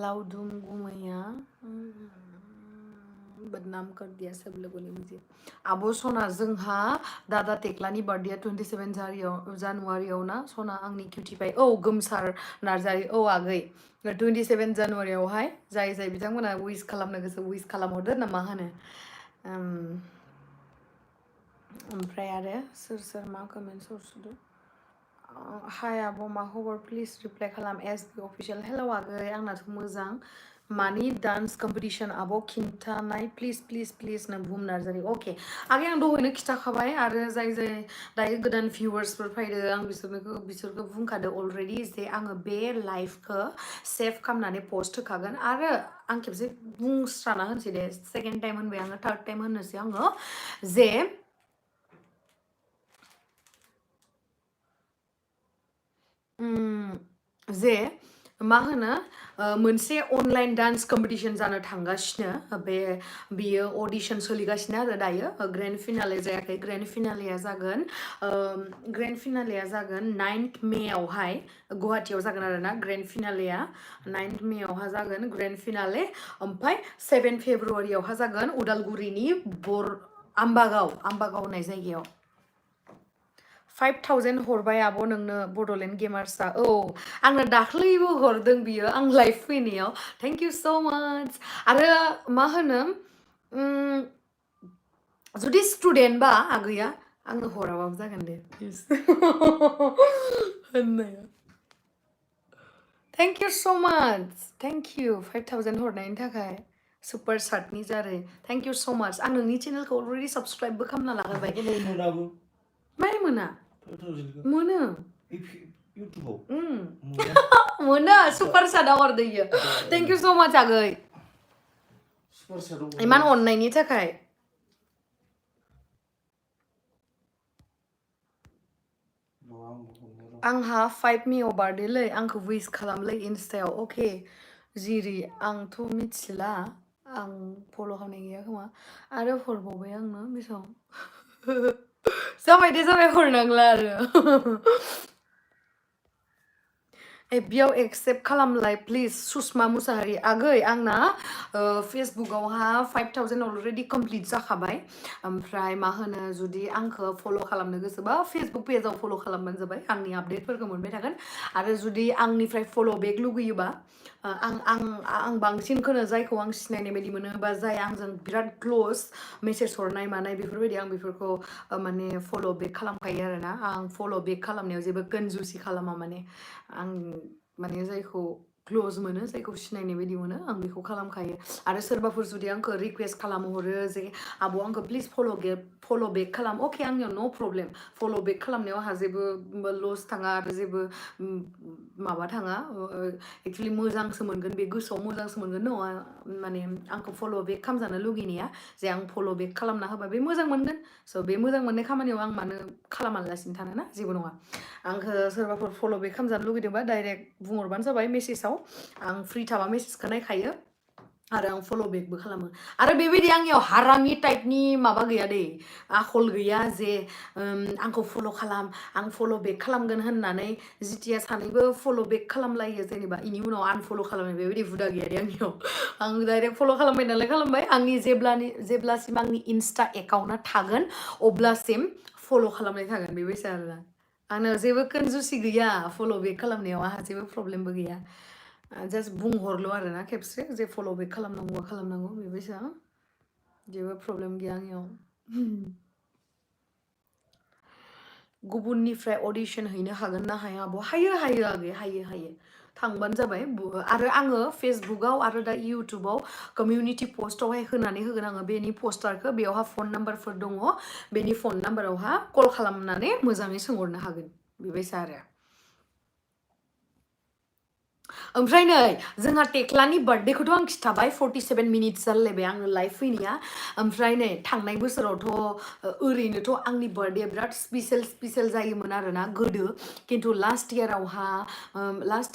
लावदुम गुमैया बदनाम कर दिया सब लोगों ने मुझे आब' सना जोंहा दादा टेक्लानि बार्थडेया 27 जानुवारियाव ना सना आंनि किउटिफाइ औ गोमसार नार्जारि औ आगै 27 जानुवारियावहाय जाय बिथांमोना उइस खालामनो गोसो उइस खालामहरदो ना मा होनो ओमफ्राय आरो सोर मा कमेन्ट हरसोदो हाय आब' मा खबर प्लिज रिप्लाय खालाम SB अफिसियेल हेलौ आगै आंनाथ' मोजां मानि डान्स कम्पिटिशन आब' खिन्थानाय प्लिज नों बुहुम नार्जारि अके आगै आं दहायनो खिथाखाबाय आरो जाय दायो गोदान भिउवार्सफोर फैदो आं बिसोरखौ बुंखादो अलरेडि जे आङो बे लाइभखौ सेभ खालामनानै पस्ट होखागोन आरो आं खेबसे बुंस्राना होनसै दे सेकेन्ड टाइम होनबाय आङो थार्ड टाइम होननोसै आङो जे मा होनो मोनसे अनलाइन डान्स कम्पिटिशन जानो थांगासिनो बेयो अडिशन सोलिगासिनो आरो दायो ग्रेन्ड फिनाले जायाखै ग्रेन्ड फिनालेया जागोन 9th मेआवहाय गुवाहाटीयाव जागोन आरो ना ग्रेन्ड फिनालेया 9th मेआवहा जागोन ग्रेन्ड फिनाले ओमफ्राय 7 फेब्रुवारियावहा जागोन उदालगुरिनि आम्बागाव होननाय जायगायाव 5000 हरबाय आब' नोंनो बड'लेण्ड गेमार्सआ औ आंनो दाख्लैबो हरदों बियो आं लाइभ फैनायाव थेंक इउ स' माच आरो मा होनो जुदि स्टुडेन्टबा आगैया आंनो हराबाबो जागोन दे होननाया थेंक इउ स' माच थेंक इउ 5000 हरनायनि थाखाय सुपार चार्टनि जारै थेंक इउ स' माच आं नोंनि चेनेलखौ अलरेडि साबस्क्राइबबो खालामना लाग्रोबाय मारै मोना मोनो 유튜브. मोनो 뭐야? सुपार सादा हरदो इयो थेंक इउ so much आगै 슈퍼스타로 इमान अननायनि थाखाय आंहा 5 मेआव बार्थडेलै आंखौ विश खालामलै इनस्टायाव अके जिरि आंथ' मिथिला आं फल' खालामनाय गैया खोमा आरो हरबावबाय आंनो बेसेबां जाबाय दे जाबाय हरनांला आरो बेयाव एक्सेप्ट खालामलाय प्लिज सुषमा मुसाहारि आगै आंना फेसबुकआवहा 5000 अलरेडि कमप्लिट जाखाबाय ओमफ्राय मा होनो जुदि आंखौ फल' खालामनो गोसोबा फेसबुक पेजाव फल' खालामबानो जाबाय आंनि आपडेटफोरखौ मोनबाय थागोन आरो जुदि आंनिफ्राय फल' बेक लुगैयोबा आं बांसिनखौनो जायखौ आं सिनायनाय बायदि मोनो बा जाय आंजों बिराद क्ल'ज मेसेज हरनाय मानाय बेफोरबायदि आं बेफोरखौ माने फल' बेक खालामखायो आरोना आं फल' बेक खालामनायाव जेबो कनजुसि खालामा माने आं माने जायखौ क्ल'ज मोनो जायखौ सिनायनाय बायदि मोनो आं बेखौ खालामखायो आरो सोरबाफोर जुदि आंखौ रिक्वेस्ट खालामहरो जे आब' आंखौ प्लिज फल' बेक खालाम अके आंनियाव नो प्रब्लेम फल' बेक खालामनायाव आंहा जेबो लस थाङा आरो जेबो माबा थाङा एक्सुलि मोजांसो मोनगोन बे गोसोआव मोजांसो मोनगोन नङा माने आंखौ फल' बेक खालामजानो लुगैनाया जे आं फल' बेक खालामना होबा बे मोजां मोनगोन स' बे मोजां मोननाय खामानियाव आं मानो खालामालासिनो थानो ना जेबो नङा आंखौ सोरबाफोर फल' बेक खालामजानो लुगैदोंबा डाइरेक्ट बुंहरबानो जाबाय मेसेजाव आं फ्रि थाबा मेसेजखौ नायखायो आरो आं फल' बेकबो खालामो आरो बेबायदि आंनियाव हारामि टाइपनि माबा गैया दे आखल गैया जे आंखौ फल' खालाम आं फल' बेक खालामगोन होननानै जिथिया सानैबो फल' बेक खालामलायो जेनेबा इनि उनाव आनफल' खालामनाय बेबायदि हुदा गैया दे आंनियाव आं डाइरेक्ट फल' खालामबाय नालाय खालामबाय आंनि जेब्लासिम आंनि इनस्टा एकाउन्टआ थागोन अब्लासिम फल' खालामनाय थागोन बेबायसा आरोना आंनाव जेबो कनजुसि गैया फल' बेक खालामनायाव आंहा जेबो प्रब्लेमबो गैया जास्ट बुंहरल' आरोना खेबसे जे फल' बेक खालामनांगौबा खालामनांगौ बेबायसा जेबो प्रब्लेम गैया आंनियाव गुबुननिफ्राय अडिशन हैनो हागोन ना हाया आब' हायो आगै हायो थांबानो जाबाय आरो आङो फेसबुकआव आरो दा इउटुबाव कमिउनिटि पस्टआवहाय होनानै होगोन आङो बेनि पस्टारखौ बेयावहा फन नाम्बारफोर दङ बेनि फन नाम्बारावहा कल खालामनानै मोजाङै सोंहरनो हागोन बेबायसा आरो ओमफ्राय नै जोंहा टेक्लानि बार्थडेखौथ' आं खिथाबाय 47 मिनिट्स जालायबाय आङो लाइभ फैनाया ओमफ्राय नै थांनाय बोसोरावथ' ओरैनोथ' आंनि बार्थडेया बिराद स्पेसियेल जायोमोन आरोना गोदो खिन्थु लास्ट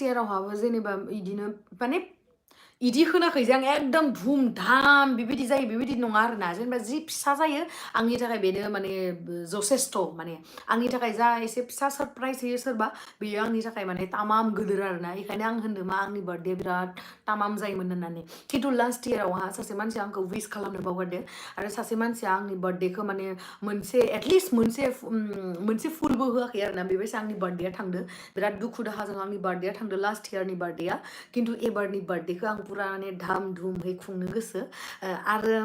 इयारावहाबो जेनेबा बिदिनो माने इदि होनाखै जे आं एकदम धुम धाम बेबायदि जायो बेबायदि नङा आरोना जेनेबा जि फिसा जायो आंनि थाखाय बेनो माने जथेस्थ' माने आंनि थाखाय जा एसे फिसा सरप्राइज होयो सोरबा बेयो आंनि थाखाय माने तामाम गोदोर आरोना बेखायनो आं होनदों मा आंनि बार्थडे बिराद तामाम जायोमोन होननानै खिन्थु लास्ट इयारावहा सासे मानसिया आंखौ विश खालामनो बावगारदों आरो सासे मानसिया आंनि बार्थडेखौ माने एटलिस्ट मोनसे फुलबो होआखै आरोना बेबायसा आंनि बार्थडेया थांदों बिराद दुखु दाहाजों आंनि बार्थडेया थांदों लास्ट इयारनि बार्थडेया खिन्थु एबारनि बार्थडेखौ आं पुरा माने धाम धुमहै खुंनो गोसो आरो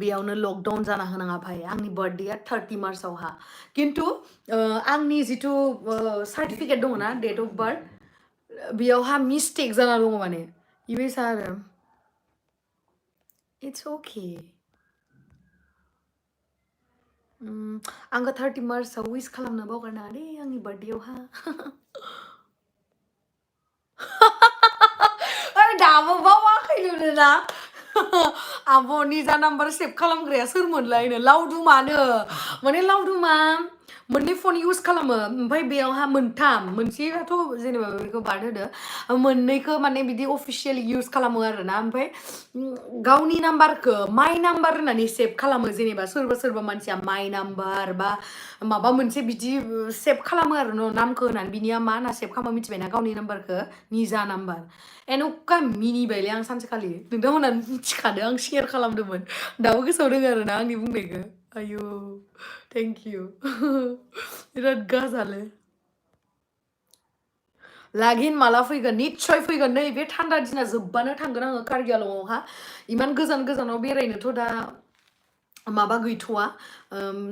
बेयावनो लकडाउन जाना होनाङा भाई आंनि बार्थडेया 30 मार्चआवहा खिन्थु आंनि जिथु सार्टिफिकेट दङ ना डेट अफ बार्थ बेयावहा मिस्टेक जाना दङ माने बेबायसा आरो इट्स अके आंखौ 30 मार्चआव विश खालामनो बावगारनाङा दे आंनि बार्थडेयावहा दाबो बावाखैनो ना आब' निजा नाम्बार सेभ खालामग्राया सोरमोनलायनो लावदुमानो माने लावदुमा मोननै फन इउज खालामो ओमफ्राय बेयावहा मोनसेयाथ' जेनेबा बेखौ बाद होदो मोननैखौ माने बिदि अफिसियेलि इउज खालामो आरोना ओमफ्राय गावनि नाम्बारखौ माइ नाम्बार होननानै सेभ खालामो जेनेबा सोरबा मानसिया माइ नाम्बार बा माबा मोनसे बिदि सेभ खालामो आरो न' नामखौ होनानै बिनिया मा होनना सेभ खालामो मिथिबायना गावनि नाम्बारखौ निजा नाम्बार एन'का मिनिबायलै आं सानसेखालि नोंथांमोना मिथिखादो आं शेयार खालामदोंमोन दाबो गोसोआव दङ आरोना आंनि बुंनायखौ आयौ थेंक इउ बिराद गाजाले लागिन माला फैगोन निस्सय फैगोन नैबे थान्दा दिना जोब्बानो थांगोन आङो कार्बि आलंआवहा इमान गोजानाव बेरायनोथ' दा माबा गैथ'वा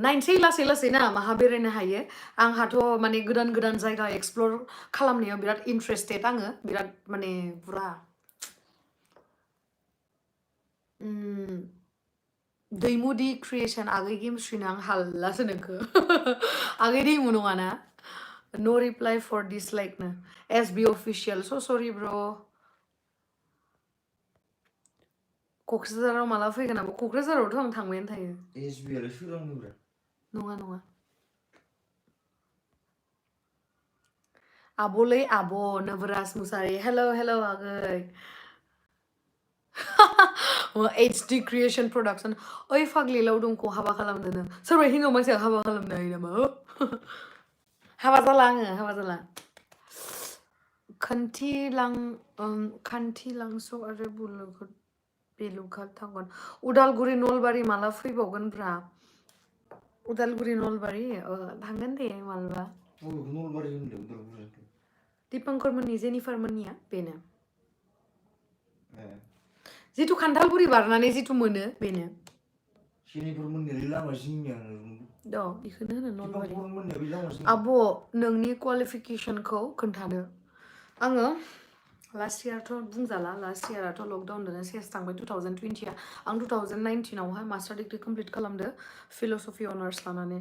नायनोसै लासै ना माहा बेरायनो हायो आंहाथ' माने गोदान जायगा एक्सप्लर खालामनायाव बिराद इन्ट्रेस्टेड आङो बिराद माने पुरा दैमुदि क्रिएसन आगै गेमस्रिनो आं हाल्लासो नोंखो आगै दैमु नङाना No reply for dislike na. SB official. So sorry bro. क'क्राझाराव माला फैगोन आब' क'क्राझारावथ' आं थांबायानो थायो SB आलाय सोर आंनिब्रा नङा आब'लै आब' नबराज मुसारि हेल' आगै HD creation production ओइ फाग्लि लावदुमखौ हाबा खालामदो नों सोरबा हिनजाव मानसिया हाबा खालामनो हायो नामा हाबा जाला आरो खान्थिलांस' आरो बेलुघाट थांगोन उदालगुरि नलबारि माला फैबावगोन ब्रा उदालगुरि नलबारि थांगोन दे मालाबा नलबारि होनदों उदालगुरि दीपंकर मोननि जेनिफार मोननिया बेनो जिथु खान्थालगुरि बारनानै जिथु मोनो बेनो जेनिफार मोननि लामा जिंनिया इखौनो होनो नलबारि दीपंकर मोननिया बे लामा जिं आब' नोंनि क्वालिफिकेसनखौ खोन्थादो आङो लास्ट इयारथ' बुंजाला लास्ट इयाराथ' लकडाउनजोंनो सेस थांबाय 2020 आं 2019 आवहाय मास्टार डिग्री कमप्लिट खालामदो फिल'सफि अनार्स लानानै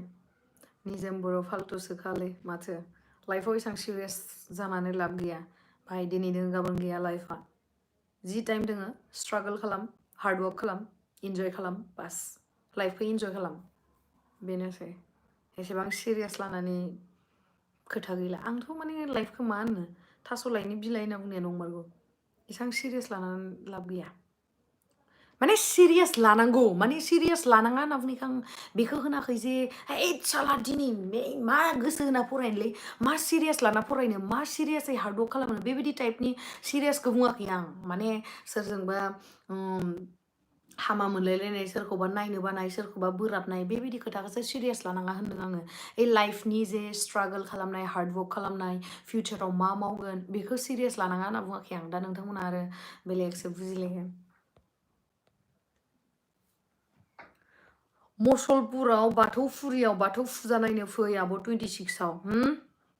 निजोम बर' फाल्तुसोखालै माथो लाइफआव एसेबां सिरियास जानानै लाब गैया भाई दिनै दोङो गाबोन गैया लाइफआ जि टाइम दोङो स्ट्रागल खालाम हार्डवर्क खालाम इन्जय खालाम बास लाइफखौ इन्जय खालाम बेनोसै एसेबां सिरियास लानानै खोथा गैला आंथ' माने लाइफखौ मा होनो थास' लाइनि बिलाइ होनना बुंनाया नंमारगौ एसेबां सिरियास लानानै लाब गैया माने सिरियास लानांगौ माने सिरियास लानाङा होनना बुंनायखौ आं बेखौ होनाखै जे ओइ साला दिनै मा गोसो होना फरायनोलै मा सिरियास लाना फरायनो मा सिरियासै हार्डवर्क खालामनो बेबायदि टाइपनि सिरियासखौ बुङाखै आं माने सोरजोंबा हामा मोनलायलायनाय सोरखौबा नायनो बानाय सोरखौबा बोराबनाय बेबायदि खोथाखौसो सिरियास लानाङा होनदों आङो ए लाइफनि जे स्ट्रागल खालामनाय हार्डवर्क खालामनाय फिउचाराव मा मावगोन बेखौ सिरियास लानाङा होनना बुङाखै आं दा नोंथांमोना आरो बेलेगसो बुजिलायगोन मसलपुराव बाथौ फुरियाव बाथौ फुजा नायनो फै आब' 26आव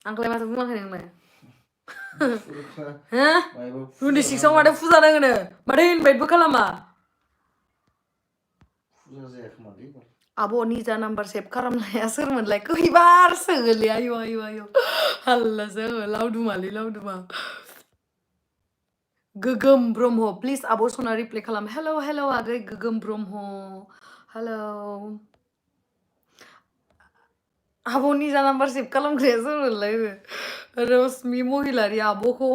आंखौलाय माथो बुङाखै नोंलाय हो 26आव माथो फुजा नाङोनो माथो इनभाइटबो खालामा फुजा जाया खोमालै आब' निजा नाम्बार सेभ खालामनाया सोरमोनलाय खैबारसो गोलै आयौ हाल्लासो लावदुमालै लावदुमा गोगोम ब्रह्म प्लिज आब' सना रिप्लाइ खालाम हेल' आगै गोगोम ब्रह्म हेल' आब' निजा नाम्बार सेभ खालामग्राया सोरमोनलाय रश्मि महिलारि आब'खौ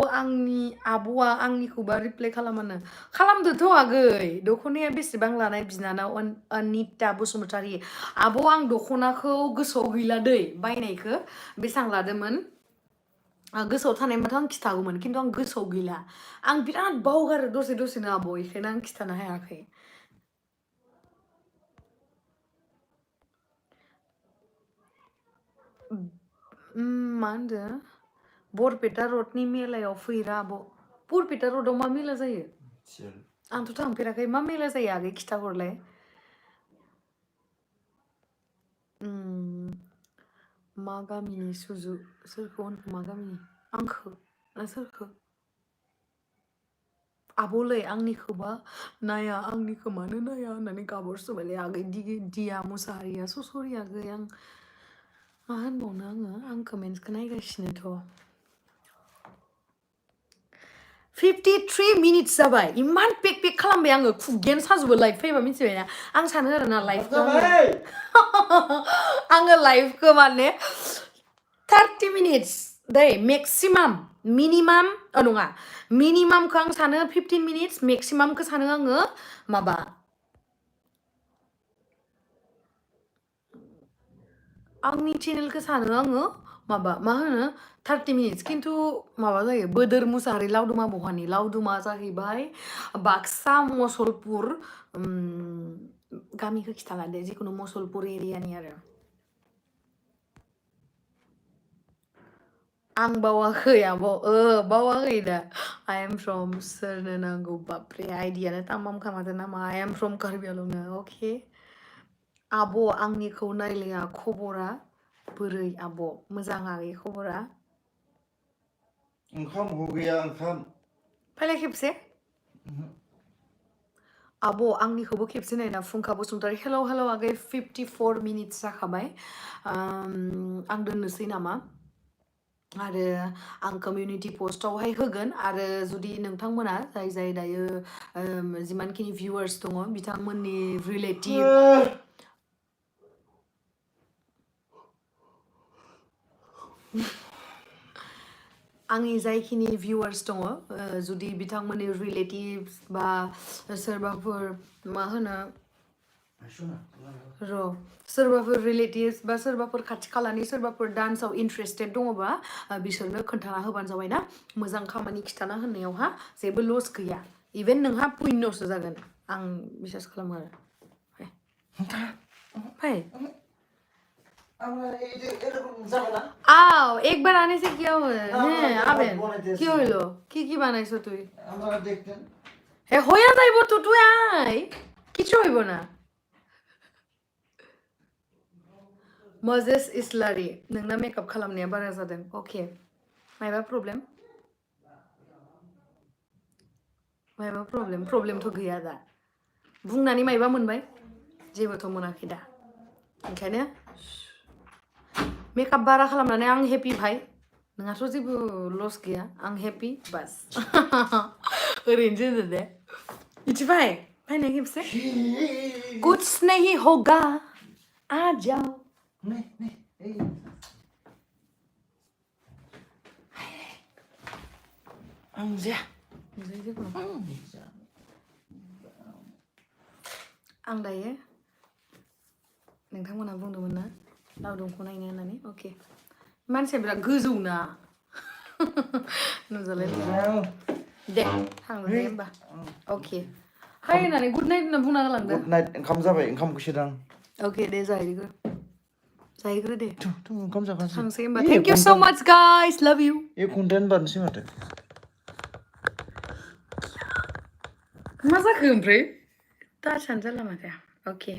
आब'आ आंनिखौबा रिप्लाइ खालामानो खालामदोथ' आगै दख'नाया बेसेबां लानाय बिनानाव अनिता बसुमतारी आब' आं दख'नाखौ गोसोआव गैला दै बायनायखौ बेसेबां लादोंमोन गोसोआव थानायबाथ' आं खिथागौमोन खिन्थु आं गोसोआव गैला आं बिराद बावगारो दसेनो आब' बेखायनो आं खिथानो हायाखै मा होनदों बरपेटा रडनि मेलायाव फैरा आब' बरपेटा रडआव मा मेला जायो आंथ' थांफेराखै मा मेला जायो आगै खिथाहरलाय मा गामिनि सुजु सोरखौ होनखो मा गामिनि आंखौ ना सोरखौ आब'लै आंनिखौबा नाया आंनिखौ मानो नाया होननानै गाबहरसोबायलै आगै दिया मुसाहारिया सरि आगै आं मा होनबावनो आं कमेन्ट्सखौ नायगासिनोथ' 53 मिनिट्स जाबाय इमान पेक खालामबाय आङो खुगायानो साजोबो लाइभ फैबा मिथिबायना आं सानो आरोना लाइभखौ आङो लाइभखौ माने 30 मिनिट्स दै मेक्सिमाम मिनिमाम नङा मिनिमामखौ आं सानो 15 मिनिट्स मेक्सिमामखौ सानो आङो माबा आंनि चेनेलखौ सानो आङो माबा मा होनो 30 मिनिट्स खिन्थु माबा जायो बोदोर मुसाहारि लावदुमा बहानि लावदुमा जाहैबाय बाक्सा मसलपुर गामिखौ खिथाला दे जिखुनु मसलपुर एरियानि आरो आं बावाखै आब' बावाखै दा आइ एम फ्रम सोरनो नांगौ बापरे आइडियानो तामाम खामादो नामा आइ एम फ्रम कार्बि आंलंनो अके आब' आंनिखौ नायलाया खबरा बोरै आब' मोजां आगै खबरा ओंखाम गैया ओंखाम फैलाय खेबसे आब' आंनिखौबो खेबसे नायना फुंखा बसुमतारी हेल' आगै 54 मिनिट्स जाखाबाय आं दोननोसै नामा आरो आं कमिउनिटि पस्टआवहाय होगोन आरो जुदि नोंथांमोना जाय दायो जिमानखिनि भिउवार्स दङ बिथांमोननि रिलेटिभ आंनि जायखिनि भिउवार्स दङ जुदि बिथांमोननि रिलेटिभ्स बा सोरबाफोर मा होनो सोरबाफोर रिलेटिभ्स बा सोरबाफोर खाथि खालानि सोरबाफोर डान्सआव इन्ट्रेस्टेड दङबा बिसोरनो खोन्थाना होबानो जाबाय ना मोजां खामानि खिथाना होनायावहा जेबो लस गैया इभेन नोंहा पुण्यसो जागोन आं बिसास खालामो आरो फै आओ एक बार आने से क्या हुआ হ্যাঁ আবেন কি হইলো কি বানাইছো তুই আমরা দেখতেন হে হইয়া যাইব তো তুই আয় কিছু হইব না मजेस इस्लारि नोंना मेकआप खालामनाया बारा जादों अके मायबा प्रब्लेमथ' गैया दा बुंनानै मायबा मोनबाय जेबोथ' मोनाखै दा ओंखायनो मेकआप बारा खालामनानै आं हेपि भाई नोंहाथ' जेबो लस गैया आं हेपि बास ओरैनोसो होनो दे मिथिबाय फैनाय खेबसे कुछ नहीं होगा आ जाओ आं दायो नोंथांमोना बुंदोंमोन ना लावदुमखौ नायनो होननानै अके मानसिया बिराद गोजौ ना नुजालाय दे थांनोसै होमबा अके हाय होननानै गुड नाइट होनना बुंना गालांदो गुड नाइट ओंखाम जाबाय ओंखामखौ सोदां अके दे जाहैग्रो दे ओंखाम जाखासै थांसै होमबा थेंक इउ सो माच गाइस लाभ इउ एक घन्टायानो बारनोसै माथो मा जाखो ओमफ्राय टाचानो जाला माथो अके